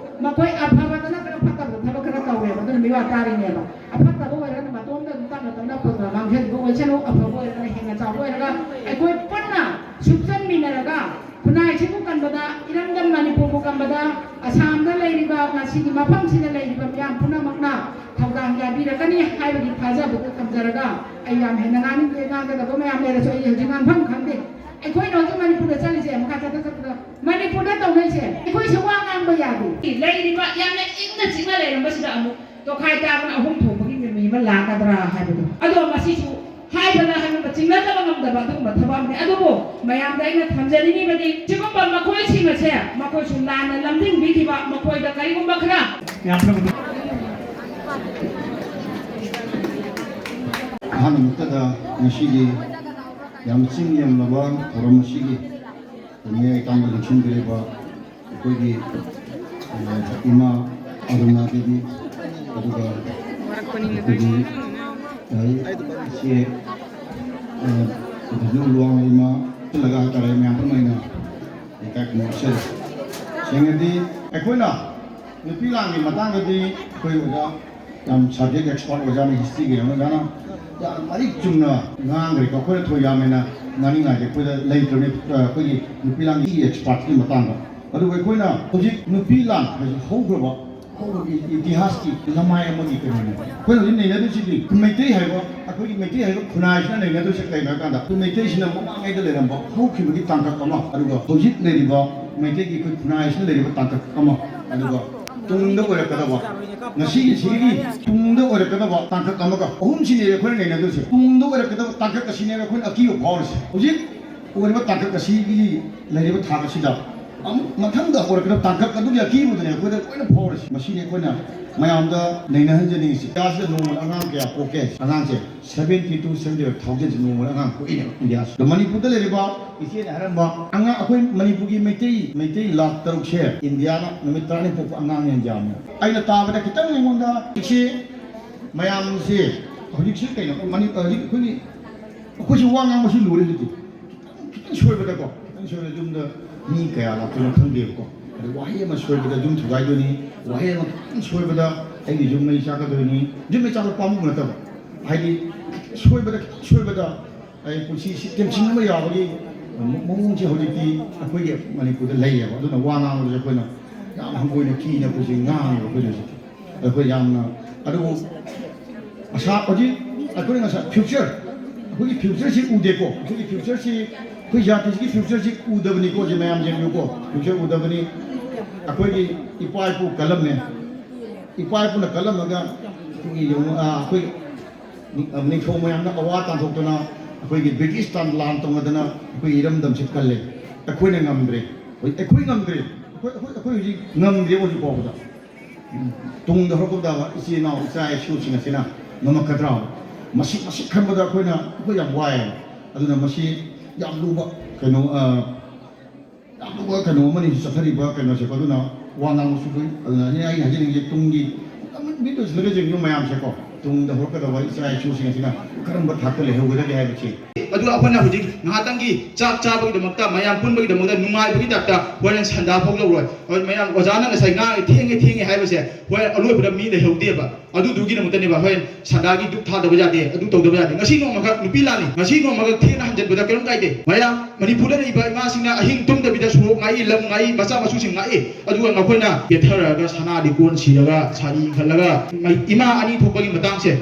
ꯃꯈꯣꯏ ꯑꯐꯕꯗ ꯅꯠꯇ꯭ꯔꯒ ꯐꯠꯇꯕꯗ ꯊꯕꯛ ꯈꯔ ꯇꯧꯔꯦꯕ, ꯑꯗꯨꯅ ꯃꯤꯋꯥ ꯇꯥꯔꯤꯅꯦꯕ꯫ ꯑꯐꯠꯇꯕ ꯑꯣꯏꯔꯒꯅ ꯃꯇꯣꯝꯗ ꯑꯗꯨꯝ ꯇꯞꯅ ꯇꯞꯅ ꯈꯨꯟꯅ ꯃꯥꯡꯍꯟꯕ ꯑꯣꯏꯁꯅꯨ, ꯑꯐꯕ ꯑꯣꯏꯔꯒꯅ ꯍꯦꯟꯅ ꯆꯥꯎꯕ ꯑꯣꯏꯔꯒ ꯑꯩꯈꯣꯏ ꯄꯨꯟꯅ ꯁꯨꯞꯆꯟꯃꯤꯟꯅꯔꯒ ꯈꯨꯟꯅꯥꯏꯁꯤꯕꯨ ꯀꯟꯕꯗ, ꯏꯔꯝꯗꯝ ꯃꯅꯤꯄꯨꯔꯕꯨ ꯀꯟꯕꯗ ꯑꯁꯥꯝꯗ ꯂꯩꯔꯤꯕ, ꯉꯁꯤꯒꯤ ꯃꯐꯝꯁꯤꯗ ꯂꯩꯔꯤꯕ ꯃꯤꯌꯥꯝ ꯄꯨꯝꯅꯃꯛꯅ ꯊꯧꯗꯥꯡ ꯌꯥꯕꯤꯔꯛꯀꯅꯤ ꯍꯥꯏꯕꯒꯤ ꯊꯥꯖꯕꯗꯨ ꯊꯝꯖꯔꯒ, ꯑꯩ ꯌꯥꯝ ꯍꯦꯟꯅ ꯉꯥꯡꯅꯤꯡꯗꯦ, ꯉꯥꯡꯒꯗꯕ ꯃꯌꯥꯝ ꯂꯩꯔꯁꯨ ꯑꯩ ꯍꯧꯖꯤꯛ ꯉꯥꯡꯐꯝ ꯈꯪꯗꯦ꯫ ꯑꯩꯈꯣꯏꯅ ꯍꯧꯖꯤꯛ ꯃꯅꯤꯄꯨꯔꯗ ꯆꯠꯂꯤꯁꯦ, ꯃꯈꯥ ꯆꯠꯊ ꯆꯠꯄꯗ ꯃꯅꯤꯄꯨꯔꯗ ꯇꯧꯅꯩꯁꯦ, ꯑꯩꯈꯣꯏꯁꯦ ꯋꯥ ꯉꯥꯡꯕ ꯌꯥꯗꯦ꯫ ꯂꯩꯔꯤꯕ ꯌꯥꯝꯅ ꯏꯪꯅ ꯆꯤꯛꯅ ꯂꯩꯔꯝꯕꯁꯤꯗ ꯑꯃꯨꯛ ꯇꯣꯈꯥꯏ ꯇꯥꯗꯅ ꯑꯍꯨꯝ ꯊꯣꯛꯄꯒꯤ ꯃꯃꯤ ꯑꯃ ꯂꯥꯛꯀꯗ꯭ꯔꯥ ꯍꯥꯏꯕꯗꯣ, ꯑꯗꯣ ꯃꯁꯤꯁꯨ ꯍꯥꯏꯕꯅ ꯍꯥꯏꯕ ꯆꯤꯡꯅꯗꯕ ꯉꯝꯗꯕ ꯑꯗꯨꯒꯨꯝꯕ ꯊꯕꯛ ꯑꯃꯅꯤ꯫ ꯑꯗꯨꯕꯨ ꯃꯌꯥꯝꯗ ꯑꯩꯅ ꯊꯝꯖꯅꯤꯡꯉꯤꯕꯗꯤ, ꯁꯤꯒꯨꯝꯕ ꯃꯈꯣꯏꯁꯤꯡ ꯑꯁꯦ ꯃꯈꯣꯏꯁꯨ ꯂꯥꯟꯅ ꯂꯝꯖꯤꯡꯕꯤꯈꯤꯕ, ꯃꯈꯣꯏꯗ ꯀꯔꯤꯒꯨꯝꯕ ꯈꯔ ꯑꯍꯥꯟꯕꯃꯛꯇꯗ ꯉꯁꯤꯒꯤ ꯌꯥꯝ ꯆꯤꯡ ꯌꯦꯡꯂꯕ ꯊꯧꯔꯝ ꯑꯁꯤꯒꯤ ꯃꯤꯑꯣꯏ ꯇꯥꯡꯕ ꯂꯦꯡꯁꯤꯟꯕꯤꯔꯤꯕ ꯑꯩꯈꯣꯏꯒꯤ, ꯑ, ꯏꯃꯥ ꯑꯔꯨꯅꯥ ꯗꯦꯕꯤ, ꯑꯗꯨꯒ ꯑꯩꯈꯣꯏꯒꯤ, ꯑ, ꯏꯆꯦ, ꯑ, ꯕꯤꯖꯨ ꯂꯨꯋꯥꯡ ꯏꯃꯥ, ꯄꯨꯜꯂꯒ ꯍꯥꯏꯇꯥꯔꯦ, ꯃꯌꯥꯝ ꯄꯨꯟꯕ ꯑꯣꯏꯅ ꯏꯀꯥꯏ ꯈꯨꯝꯅꯕ ꯎꯠꯆꯔꯤ꯫ ꯁꯦꯡꯅꯗꯤ ꯑꯩꯈꯣꯏꯅ ꯅꯨꯄꯤ ꯂꯥꯟꯒꯤ ꯃꯇꯥꯡꯗꯗꯤ ꯑꯩꯈꯣꯏ ꯑꯣꯖꯥ ꯌꯥꯝ subject expert ꯑꯣꯖꯥꯅ, historyꯒꯤ ꯑꯣꯖꯥꯅ ꯌꯥꯝ ꯃꯔꯤꯛ ꯆꯨꯝꯅ ꯉꯥꯡꯈ꯭ꯔꯦꯀꯣ꯫ ꯑꯩꯈꯣꯏꯅ ꯊꯣꯏ ꯌꯥꯝ ꯍꯦꯟꯅ ꯉꯥꯡꯅꯤꯡꯉꯥꯏꯁꯦ ꯑꯩꯈꯣꯏꯗ ꯂꯩꯇ꯭ꯔꯕꯅꯤ, ꯑ, ꯑꯩꯈꯣꯏꯒꯤ ꯅꯨꯄꯤ ꯂꯥꯟꯒꯤ expertꯀꯤ ꯃꯇꯥꯡꯗ꯫ ꯑꯗꯨꯒ ꯑꯩꯈꯣꯏꯅ ꯍꯧꯖꯤꯛ ꯅꯨꯄꯤ ꯂꯥꯟ ꯍꯥꯏꯁꯦ ꯍꯧꯈ꯭ꯔꯕ, ꯍꯧꯈ꯭ꯔꯕ ꯏ-, ꯏꯇꯤꯍꯥꯁꯀꯤ ꯂꯃꯥꯏ ꯑꯃꯒꯤ ꯀꯩꯅꯣꯅꯦ꯫ ꯑꯩꯈꯣꯏꯅ ꯍꯧꯖꯤꯛ ꯅꯩꯅꯗꯣꯏꯁꯤꯗꯤ ꯃꯩꯇꯩ ꯍꯥꯏꯕ, ꯑꯩꯈꯣꯏꯒꯤ ꯃꯩꯇꯩ ꯍꯥꯏꯕ ꯈꯨꯟꯅꯥꯏꯁꯤꯅ ꯅꯩꯅꯗꯣꯏꯁꯦ ꯀꯩꯅꯣ ꯍꯥꯏ ꯀꯥꯟꯗ, ꯑꯩꯈꯣꯏ ꯃꯩꯇꯩꯁꯤꯅ ꯃꯃꯥꯡꯉꯩꯗ ꯂꯩꯔꯝꯕ ꯍꯧꯈꯤꯕꯒꯤ ꯇꯥꯡꯀꯛ ꯑꯃ, ꯑꯗꯨꯒ ꯍꯧꯖꯤꯛ ꯂꯩꯔꯤꯕ ꯃꯩꯇꯩꯒꯤ ꯑꯩꯈꯣꯏ ꯈꯨꯟꯅꯥꯏꯁꯤꯅ ꯂꯩꯔꯤꯕ ꯇꯥꯡꯀꯛ ꯑꯃ, ꯑꯗꯨꯒ ꯇꯨꯡꯗ ꯑꯣꯏꯔꯛꯀꯗꯕ, ꯉꯁꯤꯒꯤ ꯁꯤꯒꯤ ꯇꯨꯡꯗ ꯑꯣꯏꯔꯛꯀꯗꯕ ꯇꯥꯡꯀꯛ ꯑꯃꯒ, ꯑꯍꯨꯝꯁꯤꯅꯦ ꯑꯩꯈꯣꯏꯅ ꯅꯩꯅꯗꯣꯏꯁꯦ꯫ ꯇꯨꯡꯗ ꯑꯣꯏꯔꯛꯀꯗꯕ ꯇꯥꯡꯀꯛ ꯑꯁꯤꯅꯦꯕ ꯑꯩꯈꯣꯏꯅ ꯑꯀꯤꯕ ꯐꯥꯎꯔꯤꯁꯦ꯫ ꯍꯧꯖꯤꯛ ꯑꯣꯏꯔꯤꯕ ꯇꯥꯡꯀꯛ ꯑꯁꯤꯒꯤ ꯂꯩꯔꯤꯕ ꯊꯥꯛ ꯑꯁꯤꯗ ꯑꯃꯨꯛ ꯃꯊꯪꯗ ꯑꯣꯏꯔꯛꯀꯗꯕ ꯇꯥꯡꯀꯛ ꯑꯗꯨꯒꯤ ꯑꯀꯤꯕꯗꯨꯅꯦ ꯑꯩꯈꯣꯏꯗ ꯂꯣꯏꯅ ꯐꯥꯎꯔꯤꯁꯦ꯫ ꯃꯁꯤꯅꯤ ꯑꯩꯈꯣꯏꯅ ꯃꯌꯥꯝꯗ ꯅꯩꯅꯍꯟꯖꯅꯤꯡꯉꯤꯁꯤ꯫ ꯏꯟꯗꯤꯌꯥꯁꯤꯗ ꯅꯣꯡꯃꯗ ꯑꯉꯥꯡ ꯀꯌꯥ ꯄꯣꯛꯀꯦ? ꯑꯉꯥꯡꯁꯦ seventy to seventy five thousand ꯅꯣꯡꯃꯗ ꯑꯉꯥꯡ ꯄꯣꯛꯏꯅꯦꯕ ꯏꯟꯗꯤꯌꯥꯁꯤꯗ꯫ ꯃꯅꯤꯄꯨꯔꯗ ꯂꯩꯔꯤꯕ ꯏꯆꯦꯅ ꯍꯥꯏꯔꯝꯕ ꯑꯉꯥꯡ, ꯑꯩꯈꯣꯏ ꯃꯅꯤꯄꯨꯔꯒꯤ ꯃꯩꯇꯩ, ꯃꯩꯇꯩ ꯂꯥꯈ ꯇꯔꯨꯛꯁꯦ ꯏꯟꯗꯤꯌꯥꯅ ꯅꯨꯃꯤꯠ ꯇꯔꯥꯅꯤ ꯄꯣꯛꯄ ꯑꯉꯥꯡꯅ ꯍꯦꯟꯅ ꯌꯥꯝꯃꯦ꯫ ꯑꯩꯅ ꯇꯥꯕꯗ ꯈꯤꯇꯪ ꯑꯩꯉꯣꯟꯗ ꯍꯧꯖꯤꯛꯁꯤ ꯃꯌꯥꯝꯁꯦ, ꯍꯧꯖꯤꯛꯁꯤ ꯀꯩꯅꯣ, ꯃꯅꯤ-, ꯍꯧꯖꯤꯛ ꯑꯩꯈꯣꯏꯒꯤ, ꯑꯩꯈꯣꯏꯁꯨ ꯋꯥ ꯉꯥꯡꯕꯁꯨ ꯂꯨꯔꯦ ꯍꯧꯖꯤꯛꯇꯤ꯫ ꯈꯤꯇꯪ ꯁꯣꯏꯕꯗꯀꯣ, ꯈꯤꯇꯪ ꯁꯣꯏꯕꯗ ꯌꯨꯝꯗ ꯃꯤ ꯀꯌꯥ ꯂꯥꯛꯇꯣꯏꯅꯣ ꯈꯪꯗꯦꯕꯀꯣ꯫ ꯑꯗ ꯋꯥꯍꯩ ꯑꯃ ꯁꯣꯏꯕꯗ ꯌꯨꯝ ꯊꯨꯒꯥꯏꯗꯣꯏꯅꯤ, ꯋꯥꯍꯩ ꯑꯃ ꯈꯤꯇꯪ ꯁꯣꯏꯕꯗ ꯑꯩꯒꯤ ꯌꯨꯝ ꯃꯩ ꯆꯥꯛꯀꯗꯣꯏꯅꯤ꯫ ꯌꯨꯝ ꯃꯩ ꯆꯥꯛꯄ ꯄꯥꯝꯃꯨꯕ ꯅꯠꯇꯕ, ꯍꯥꯏꯗꯤ ꯁꯣꯏꯕꯗ, ꯈꯤꯇꯪ ꯁꯣꯏꯕꯗ ꯑꯩ ꯄꯨꯟꯁꯤ ꯁꯤ ꯇꯦꯟꯁꯤꯟꯕ ꯌꯥꯕꯒꯤ ꯃꯑꯣꯡꯁꯦ ꯍꯧꯖꯤꯛꯇꯤ ꯑꯩꯈꯣꯏꯒꯤ ꯃꯅꯤꯄꯨꯔꯗ ꯂꯩꯌꯦꯕ꯫ ꯑꯗꯨꯅ ꯋꯥ ꯉꯥꯡꯕꯗꯁꯨ ꯑꯩꯈꯣꯏꯅ ꯌꯥꯝ ꯍꯪꯒꯣꯏꯅ ꯀꯤꯅ ꯑꯩꯈꯣꯏꯁꯦ ꯉꯥꯡꯉꯦꯕ ꯑꯩꯈꯣꯏꯁꯦ ꯍꯧꯖꯤꯛ꯫ ꯑꯩꯈꯣꯏ ꯌꯥꯝꯅ, ꯑꯗꯨꯕꯨ ꯑꯁꯥ ꯍꯧꯖꯤꯛ ꯑꯩꯈꯣꯏꯅ ꯉꯁꯥꯏ ꯐ꯭ꯌꯨꯆꯔ, ꯑꯩꯈꯣꯏꯒꯤ ꯐ꯭ꯌꯨꯆꯔꯁꯤ ꯎꯗꯦꯀꯣ꯫ ꯑꯩꯈꯣꯏꯒꯤ ꯐ꯭ꯌꯨꯆꯔꯁꯤ, ꯑꯩꯈꯣꯏ ꯖꯥꯇꯤꯁꯤꯒꯤ ꯐ꯭ꯌꯨꯆꯔꯁꯤ ꯎꯗꯕꯅꯤꯀꯣ꯫ ꯁꯤ ꯃꯌꯥꯝ ꯌꯦꯡꯕꯤꯌꯨꯀꯣ, ꯐ꯭ꯌꯨꯆꯔ ꯎꯗꯕꯅꯤ꯫ ꯑꯩꯈꯣꯏꯒꯤ ꯏꯄꯥ ꯏꯄꯨ ꯀꯜꯂꯝꯃꯦ꯫ ꯏꯄꯥ ꯏꯄꯨꯅ ꯀꯜꯂꯝꯃꯒ ꯑꯩꯈꯣꯏꯒꯤ ꯌꯦꯡꯉꯨ, ꯑꯥ, ꯑꯩꯈꯣꯏ ꯅꯤꯡ-, ꯑ, ꯅꯤꯡꯊꯧ ꯃꯌꯥꯝꯅ ꯑꯋꯥ ꯇꯥꯟꯊꯣꯛꯇꯅ, ꯑꯩꯈꯣꯏꯒꯤ ꯕ꯭ꯔꯤꯇꯤꯁ ꯇꯥꯟ ꯂꯥꯟ ꯇꯧꯅꯗꯅ ꯑꯩꯈꯣꯏꯒꯤ ꯏꯔꯝꯗꯝꯁꯤ ꯀꯜꯂꯦ꯫ ꯑꯩꯈꯣꯏꯅ ꯉꯝꯗ꯭ꯔꯦ꯫ ꯍꯧꯖꯤꯛ ꯑꯩꯈꯣꯏ ꯉꯝꯗ꯭ꯔꯦ꯫ ꯑꯩꯈꯣꯏ, ꯑꯩꯈꯣꯏ, ꯑꯩꯈꯣꯏ ꯍꯧꯖꯤꯛ ꯉꯝꯗ꯭ꯔꯦ ꯍꯧꯖꯤꯛ ꯐꯥꯎꯕꯗ꯫ ꯎꯝ, ꯇꯨꯡꯗ ꯍꯧꯔꯛꯀꯗꯕ ꯏꯆꯤꯜ ꯏꯅꯥꯎ ꯏꯆꯥ ꯏꯁꯨꯁꯤꯡ ꯑꯁꯤꯅ ꯉꯝꯃꯛꯀꯗ꯭ꯔꯥ? ꯃꯁꯤ, ꯃꯁꯤ ꯈꯟꯕꯗ ꯑꯩꯈꯣꯏꯅ, ꯑꯩꯈꯣꯏ ꯌꯥꯝ ꯋꯥꯏꯌꯦ꯫ ꯑꯗꯨꯅ ꯃꯁꯤ ꯌꯥꯝ ꯂꯨꯕ ꯀꯩꯅꯣ, ꯑ, ꯌꯥꯝ ꯂꯨꯕ ꯀꯩꯅꯣ ꯑꯃꯅꯤ ꯆꯠꯊꯔꯤꯕ ꯀꯩꯅꯣꯁꯦꯀꯣ꯫ ꯑꯗꯨꯅ ꯋꯥ ꯉꯥꯡꯕꯁꯨ ꯂꯨꯏ꯫ ꯑꯗꯨꯅ ꯑꯩꯅ ꯍꯥꯏꯖꯅꯤꯡꯉꯤꯁꯦ ꯇꯨꯡꯒꯤ ꯃꯤꯠ ꯎꯏꯁꯤꯜꯂꯒ ꯌꯦꯡꯕꯤꯌꯨ ꯃꯌꯥꯝꯁꯦꯀꯣ꯫ ꯇꯨꯡꯗ ꯍꯧꯔꯛꯀꯗꯕ ꯏꯆꯥ ꯏꯁꯨꯁꯤꯡ ꯑꯁꯤꯅ ꯀꯔꯝꯕ ꯊꯥꯛꯇ ꯂꯩꯍꯧꯒꯗꯒꯦ ꯍꯥꯏꯕꯁꯤ꯫ ꯑꯗꯨꯒ ꯑꯩꯈꯣꯏꯅ ꯍꯧꯖꯤꯛ ꯉꯥꯏꯍꯥꯛꯇꯪꯒꯤ ꯆꯥꯛ ꯆꯥꯕꯒꯤꯗꯃꯛꯇ, ꯃꯌꯥꯝ ꯄꯨꯟꯕꯒꯤꯗꯃꯛꯇ ꯅꯨꯡꯉꯥꯏꯕꯒꯤ ꯇꯥꯏꯞꯇ ꯍꯣꯔꯦꯟ ꯁꯟꯗꯥ ꯐꯥꯎ ꯂꯧꯔꯣꯏ꯫ ꯍꯣꯏ, ꯃꯌꯥꯝ ꯑꯣꯖꯥꯅ ꯉꯁꯥꯏ ꯉꯥꯡꯉꯦ, "ꯊꯦꯡꯉꯦ, ꯊꯦꯡꯉꯦ" ꯍꯥꯏꯕꯁꯦ ꯍꯣꯔꯦꯟ ꯑꯂꯣꯏꯕꯗ ꯃꯤ ꯂꯩꯍꯧꯗꯦꯕ꯫ ꯑꯗꯨꯗꯨꯒꯤꯗꯃꯛꯇꯅꯦꯕ ꯍꯣꯔꯦꯟ ꯁꯟꯗꯥꯒꯤ ꯗꯨꯛ ꯊꯥꯗꯕ ꯌꯥꯗꯦ, ꯑꯗꯨ ꯇꯧꯗꯕ ꯌꯥꯗꯦ꯫ ꯉꯁꯤ ꯅꯣꯡꯃꯈꯛ ꯅꯨꯄꯤ ꯂꯥꯟꯅꯤ, ꯉꯁꯤ ꯅꯣꯡꯃꯈꯛ ꯊꯦꯡꯅ ꯍꯟꯖꯤꯟꯕꯗ ꯀꯔꯤꯝ ꯀꯥꯏꯗꯦ꯫ ꯃꯌꯥꯝ ꯃꯅꯤꯄꯨꯔꯗ ꯂꯩꯔꯤꯕ ꯏꯃꯥꯁꯤꯡꯅ ꯑꯍꯤꯡ ꯇꯨꯝꯗꯕꯤꯗ ꯁꯣꯔꯣꯛ ꯉꯥꯛꯏ, ꯂꯝ ꯉꯥꯛꯏ, ꯃꯆꯥ ꯃꯁꯨꯁꯤꯡ ꯉꯥꯛꯏ꯫ ꯑꯗꯨꯒ ꯃꯈꯣꯏꯅ ꯀꯦꯊꯔꯒ ꯁꯅꯥ ꯂꯤꯛꯀꯣꯟ ꯁꯤꯔꯒ ꯁꯥꯔꯤ ꯏꯟꯈꯠꯂꯒ ꯏꯃꯥ ꯑꯅꯤ ꯊꯣꯛꯄꯒꯤ ꯃꯇꯥꯡꯁꯦ,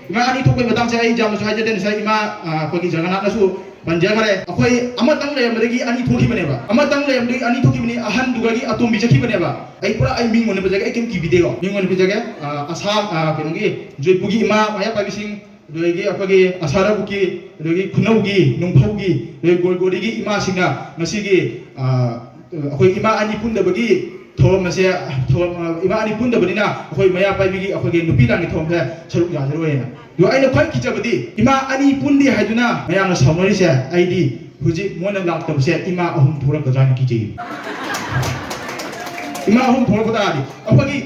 ꯏꯃꯥ ꯑꯅꯤ ꯊꯣꯛꯄꯒꯤ ꯃꯇꯥꯡꯁꯦ ꯑꯩ ꯌꯥꯝꯅꯁꯨ ꯍꯥꯏꯖꯗꯦ, ꯉꯁꯥꯏ ꯏꯃꯥ, ꯑ, ꯑꯩꯈꯣꯏꯒꯤ ꯖꯒꯅꯥꯊꯅꯁꯨ ꯄꯟꯖꯈ꯭ꯔꯦ꯫ ꯑꯩꯈꯣꯏ ꯑꯃꯇꯪ ꯂꯩꯔꯝꯕꯗꯒꯤ ꯑꯅꯤ ꯊꯣꯛꯈꯤꯕꯅꯦꯕ, ꯑꯃꯇꯪ ꯂꯩꯔꯝꯕꯗꯒꯤ ꯑꯅꯤ ꯊꯣꯛꯈꯤꯕꯅꯤ, ꯑꯍꯟꯗꯨꯒꯤ ꯑꯇꯣꯝꯕꯤ ꯆꯠꯈꯤꯕꯅꯦꯕ꯫ ꯑꯩ ꯄꯨꯔꯥ ꯑꯩ ꯃꯤꯡ ꯑꯣꯏꯅ ꯄꯟꯖꯒꯦ, ꯑꯩ ꯀꯩꯝ ꯀꯤꯕꯤꯗꯦꯀꯣ, ꯃꯤꯡ ꯑꯣꯏꯅ ꯄꯟꯖꯒꯦ꯫ ꯑ, ꯑꯁꯥꯝ, ꯑ, ꯀꯩꯅꯣꯒꯤ ꯖꯣꯏꯄꯨꯔꯒꯤ ꯏꯃꯥ ꯃꯌꯥ ꯄꯥꯏꯕꯤꯁꯤꯡ, ꯑꯗꯨꯗꯒꯤ ꯑꯩꯈꯣꯏꯒꯤ ꯑꯁꯥꯔꯕꯨꯛꯀꯤ, ꯑꯗꯨꯗꯒꯤ ꯈꯨꯅꯧꯒꯤ, ꯅꯨꯡꯐꯧꯒꯤ, ꯑꯗꯨꯗꯒꯤ ꯒꯣꯜꯒꯣꯔꯤꯒꯤ ꯏꯃꯥꯁꯤꯡꯅ ꯉꯁꯤꯒꯤ, ꯑ, ꯑꯩꯈꯣꯏ ꯏꯃꯥ ꯑꯅꯤ ꯄꯨꯟꯗꯕꯒꯤ ꯊꯧꯔꯝ ꯑꯁꯦ, ꯊꯧꯔꯝ, ꯏꯃꯥ ꯑꯅꯤ ꯄꯨꯟꯗꯕꯅꯤꯅ ꯑꯩꯈꯣꯏ ꯃꯩꯔꯥ ꯄꯥꯏꯕꯤꯒꯤ ꯑꯩꯈꯣꯏꯒꯤ ꯅꯨꯄꯤ ꯂꯥꯟꯒꯤ ꯊꯧꯔꯝꯁꯦ ꯁꯔꯨꯛ ꯌꯥꯖꯔꯣꯏꯅ꯫ ꯑꯗꯣ ꯑꯩꯅ ꯈ꯭ꯋꯥꯏ ꯀꯤꯖꯕꯗꯤ ꯏꯃꯥ ꯑꯅꯤ ꯄꯨꯟꯗꯦ ꯍꯥꯏꯗꯨꯅ ꯃꯌꯥꯝꯅ ꯁꯥꯎꯅꯔꯤꯁꯦ, ꯑꯩꯗꯤ ꯍꯧꯖꯤꯛ ꯃꯣꯏꯅ ꯂꯥꯛꯇꯕꯁꯦ ꯏꯃꯥ ꯑꯍꯨꯝ ꯊꯣꯛꯂꯛꯀꯗ꯭ꯔꯥꯅ ꯀꯤꯖꯩ꯫ ꯏꯃꯥ ꯑꯍꯨꯝ ꯊꯣꯛꯂꯛꯄ ꯇꯥꯔꯗꯤ ꯑꯩꯈꯣꯏꯒꯤ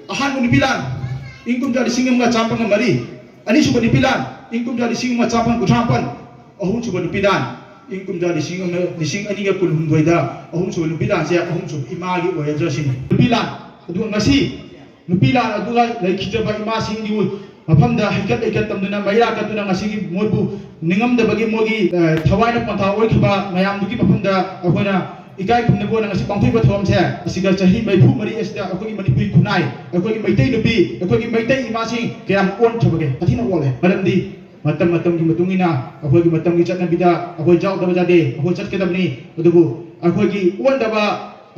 ꯑꯍꯥꯟꯕ ꯅꯨꯄꯤ ꯂꯥꯟ ꯏꯪ ꯀꯨꯝꯖꯥ ꯂꯤꯁꯤꯡ ꯑꯃꯒ ꯆꯥꯃꯥꯄꯟꯒ ꯃꯔꯤ, ꯑꯅꯤꯁꯨꯕ ꯅꯨꯄꯤ ꯂꯥꯟ ꯏꯪ ꯀꯨꯝꯖꯥ ꯂꯤꯁꯤꯡ ꯑꯃ ꯆꯥꯃꯥꯄꯟ ꯀꯨꯟꯊ꯭ꯔꯥ ꯃꯥꯄꯟ, ꯑꯍꯨꯝꯁꯨꯕ ꯅꯨꯄꯤ ꯂꯥꯟ ꯏꯪ ꯀꯨꯝꯖꯥ ꯂꯤꯁꯤꯡ ꯑꯃ, ꯂꯤꯁꯤꯡ ꯑꯅꯤꯒ ꯀꯨꯟꯍꯨꯝꯗꯣꯏꯗ ꯑꯍꯨꯝꯁꯨꯕ ꯅꯨꯄꯤ ꯂꯥꯟꯁꯦ ꯑꯍꯨꯝꯁꯨꯕ ꯏꯃꯥꯒꯤ ꯑꯣꯏꯔꯗ꯭ꯔꯥ ꯁꯤꯅꯤ꯫ ꯅꯨꯄꯤ ꯂꯥꯟ꯫ ꯑꯗꯨꯒ ꯉꯁꯤ ꯅꯨꯄꯤ ꯂꯥꯟ ꯑꯗꯨꯒ ꯂꯩꯈꯤꯗ꯭ꯔꯕ ꯏꯃꯥꯁꯤꯡꯒꯤ ꯃꯐꯝꯗ ꯍꯩꯀꯠ ꯂꯩꯀꯠ ꯇꯝꯗꯨꯅ ꯃꯩꯔꯥ ꯀꯠꯇꯨꯅ ꯉꯁꯤꯒꯤ ꯃꯣꯏꯕꯨ ꯅꯤꯡꯉꯝꯗꯕꯒꯤ ꯃꯣꯏꯒꯤ, ꯑ, ꯊꯋꯥꯏꯅ ꯄꯣꯟꯊꯥ ꯑꯣꯏꯈꯤꯕ ꯃꯌꯥꯝꯗꯨꯒꯤ ꯃꯐꯝꯗ ꯑꯩꯈꯣꯏꯅ ꯏꯀꯥꯏ ꯈꯨꯝꯅꯕ ꯑꯣꯏꯅ ꯉꯁꯤ ꯄꯥꯡꯊꯣꯛꯏꯕ ꯊꯧꯔꯝꯁꯦ ꯑꯁꯤꯗ ꯆꯍꯤ ꯃꯔꯤꯐꯨ ꯃꯔꯤ ꯑꯁꯤꯗ ꯑꯩꯈꯣꯏꯒꯤ ꯃꯅꯤꯄꯨꯔꯤ ꯈꯨꯟꯅꯥꯏ, ꯑꯩꯈꯣꯏꯒꯤ ꯃꯩꯇꯩ ꯅꯨꯄꯤ, ꯑꯩꯈꯣꯏꯒꯤ ꯃꯩꯇꯩ ꯏꯃꯥꯁꯤꯡ ꯀꯌꯥꯝ ꯑꯣꯟꯈ꯭ꯔꯕꯒꯦ? ꯁꯥꯊꯤꯅ ꯑꯣꯜꯂꯦ꯫ ꯃꯔꯝꯗꯤ ꯃꯇꯝ ꯃꯇꯝꯒꯤ ꯃꯇꯨꯡ ꯏꯟꯅ ꯑꯩꯈꯣꯏꯒꯤ ꯃꯇꯝꯒꯤ ꯆꯠꯅꯕꯤꯗ ꯑꯩꯈꯣꯏ ꯌꯥꯎꯗꯕ ꯌꯥꯗꯦ, ꯑꯩꯈꯣꯏ ꯆꯠꯀꯗꯕꯅꯤ꯫ ꯑꯗꯨꯕꯨ ꯑꯩꯈꯣꯏꯒꯤ ꯑꯣꯟꯗꯕ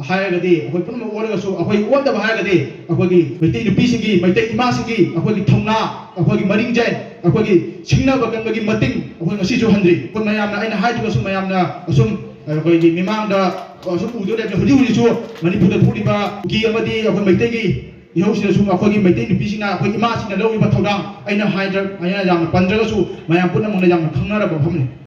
ꯍꯥꯏꯔꯒꯗꯤ, ꯑꯩꯈꯣꯏ ꯄꯨꯝꯅꯃꯛ ꯑꯣꯜꯂꯒꯁꯨ ꯑꯩꯈꯣꯏ ꯑꯣꯟꯗꯕ ꯍꯥꯏꯔꯒꯗꯤ ꯑꯩꯈꯣꯏꯒꯤ ꯃꯩꯇꯩ ꯅꯨꯄꯤꯁꯤꯡꯒꯤ, ꯃꯩꯇꯩ ꯏꯃꯥꯁꯤꯡꯒꯤ ꯑꯩꯈꯣꯏꯒꯤ ꯊꯧꯅꯥ, ꯑꯩꯈꯣꯏꯒꯤ ꯃꯔꯤꯡꯖꯦꯜ, ꯑꯩꯈꯣꯏꯒꯤ ꯁꯤꯡꯅꯕ ꯀꯟꯕꯒꯤ ꯃꯇꯤꯡ ꯑꯩꯈꯣꯏ ꯉꯁꯤꯁꯨ ꯍꯟꯗ꯭ꯔꯤ꯫ ꯑꯩꯈꯣꯏ ꯃꯌꯥꯝꯅ, ꯑꯩꯅ ꯍꯥꯏꯗ꯭ꯔꯒꯁꯨ ꯃꯌꯥꯝꯅ ꯑꯁꯨꯝ ꯑꯩꯈꯣꯏꯒꯤ ꯃꯤꯃꯥꯡꯗ ꯑꯁꯨꯝ ꯎꯗꯨꯅ ꯂꯩꯕꯅꯤ꯫ ꯍꯧꯖꯤꯛ ꯍꯧꯖꯤꯛꯁꯨ ꯃꯅꯤꯄꯨꯔꯗ ꯊꯣꯛꯂꯤꯕ ꯀꯨꯀꯤ ꯑꯃꯗꯤ ꯑꯩꯈꯣꯏ ꯃꯩꯇꯩꯒꯤ ꯏꯍꯧꯁꯤꯗꯁꯨ ꯑꯩꯈꯣꯏꯒꯤ ꯃꯩꯇꯩ ꯅꯨꯄꯤꯁꯤꯡꯅ, ꯑꯩꯈꯣꯏ ꯏꯃꯥꯁꯤꯡꯅ ꯂꯧꯔꯤꯕ ꯊꯧꯗꯥꯡ, ꯑꯩꯅ ꯍꯥꯏꯗ꯭ꯔ-, ꯑꯩꯅ ꯌꯥꯝꯅ ꯄꯟꯗ꯭ꯔꯒꯁꯨ ꯃꯌꯥꯝ ꯄꯨꯝꯅꯃꯛꯅ ꯌꯥꯝꯅ ꯈꯪꯅꯔꯕ ꯃꯐꯝꯅꯤ꯫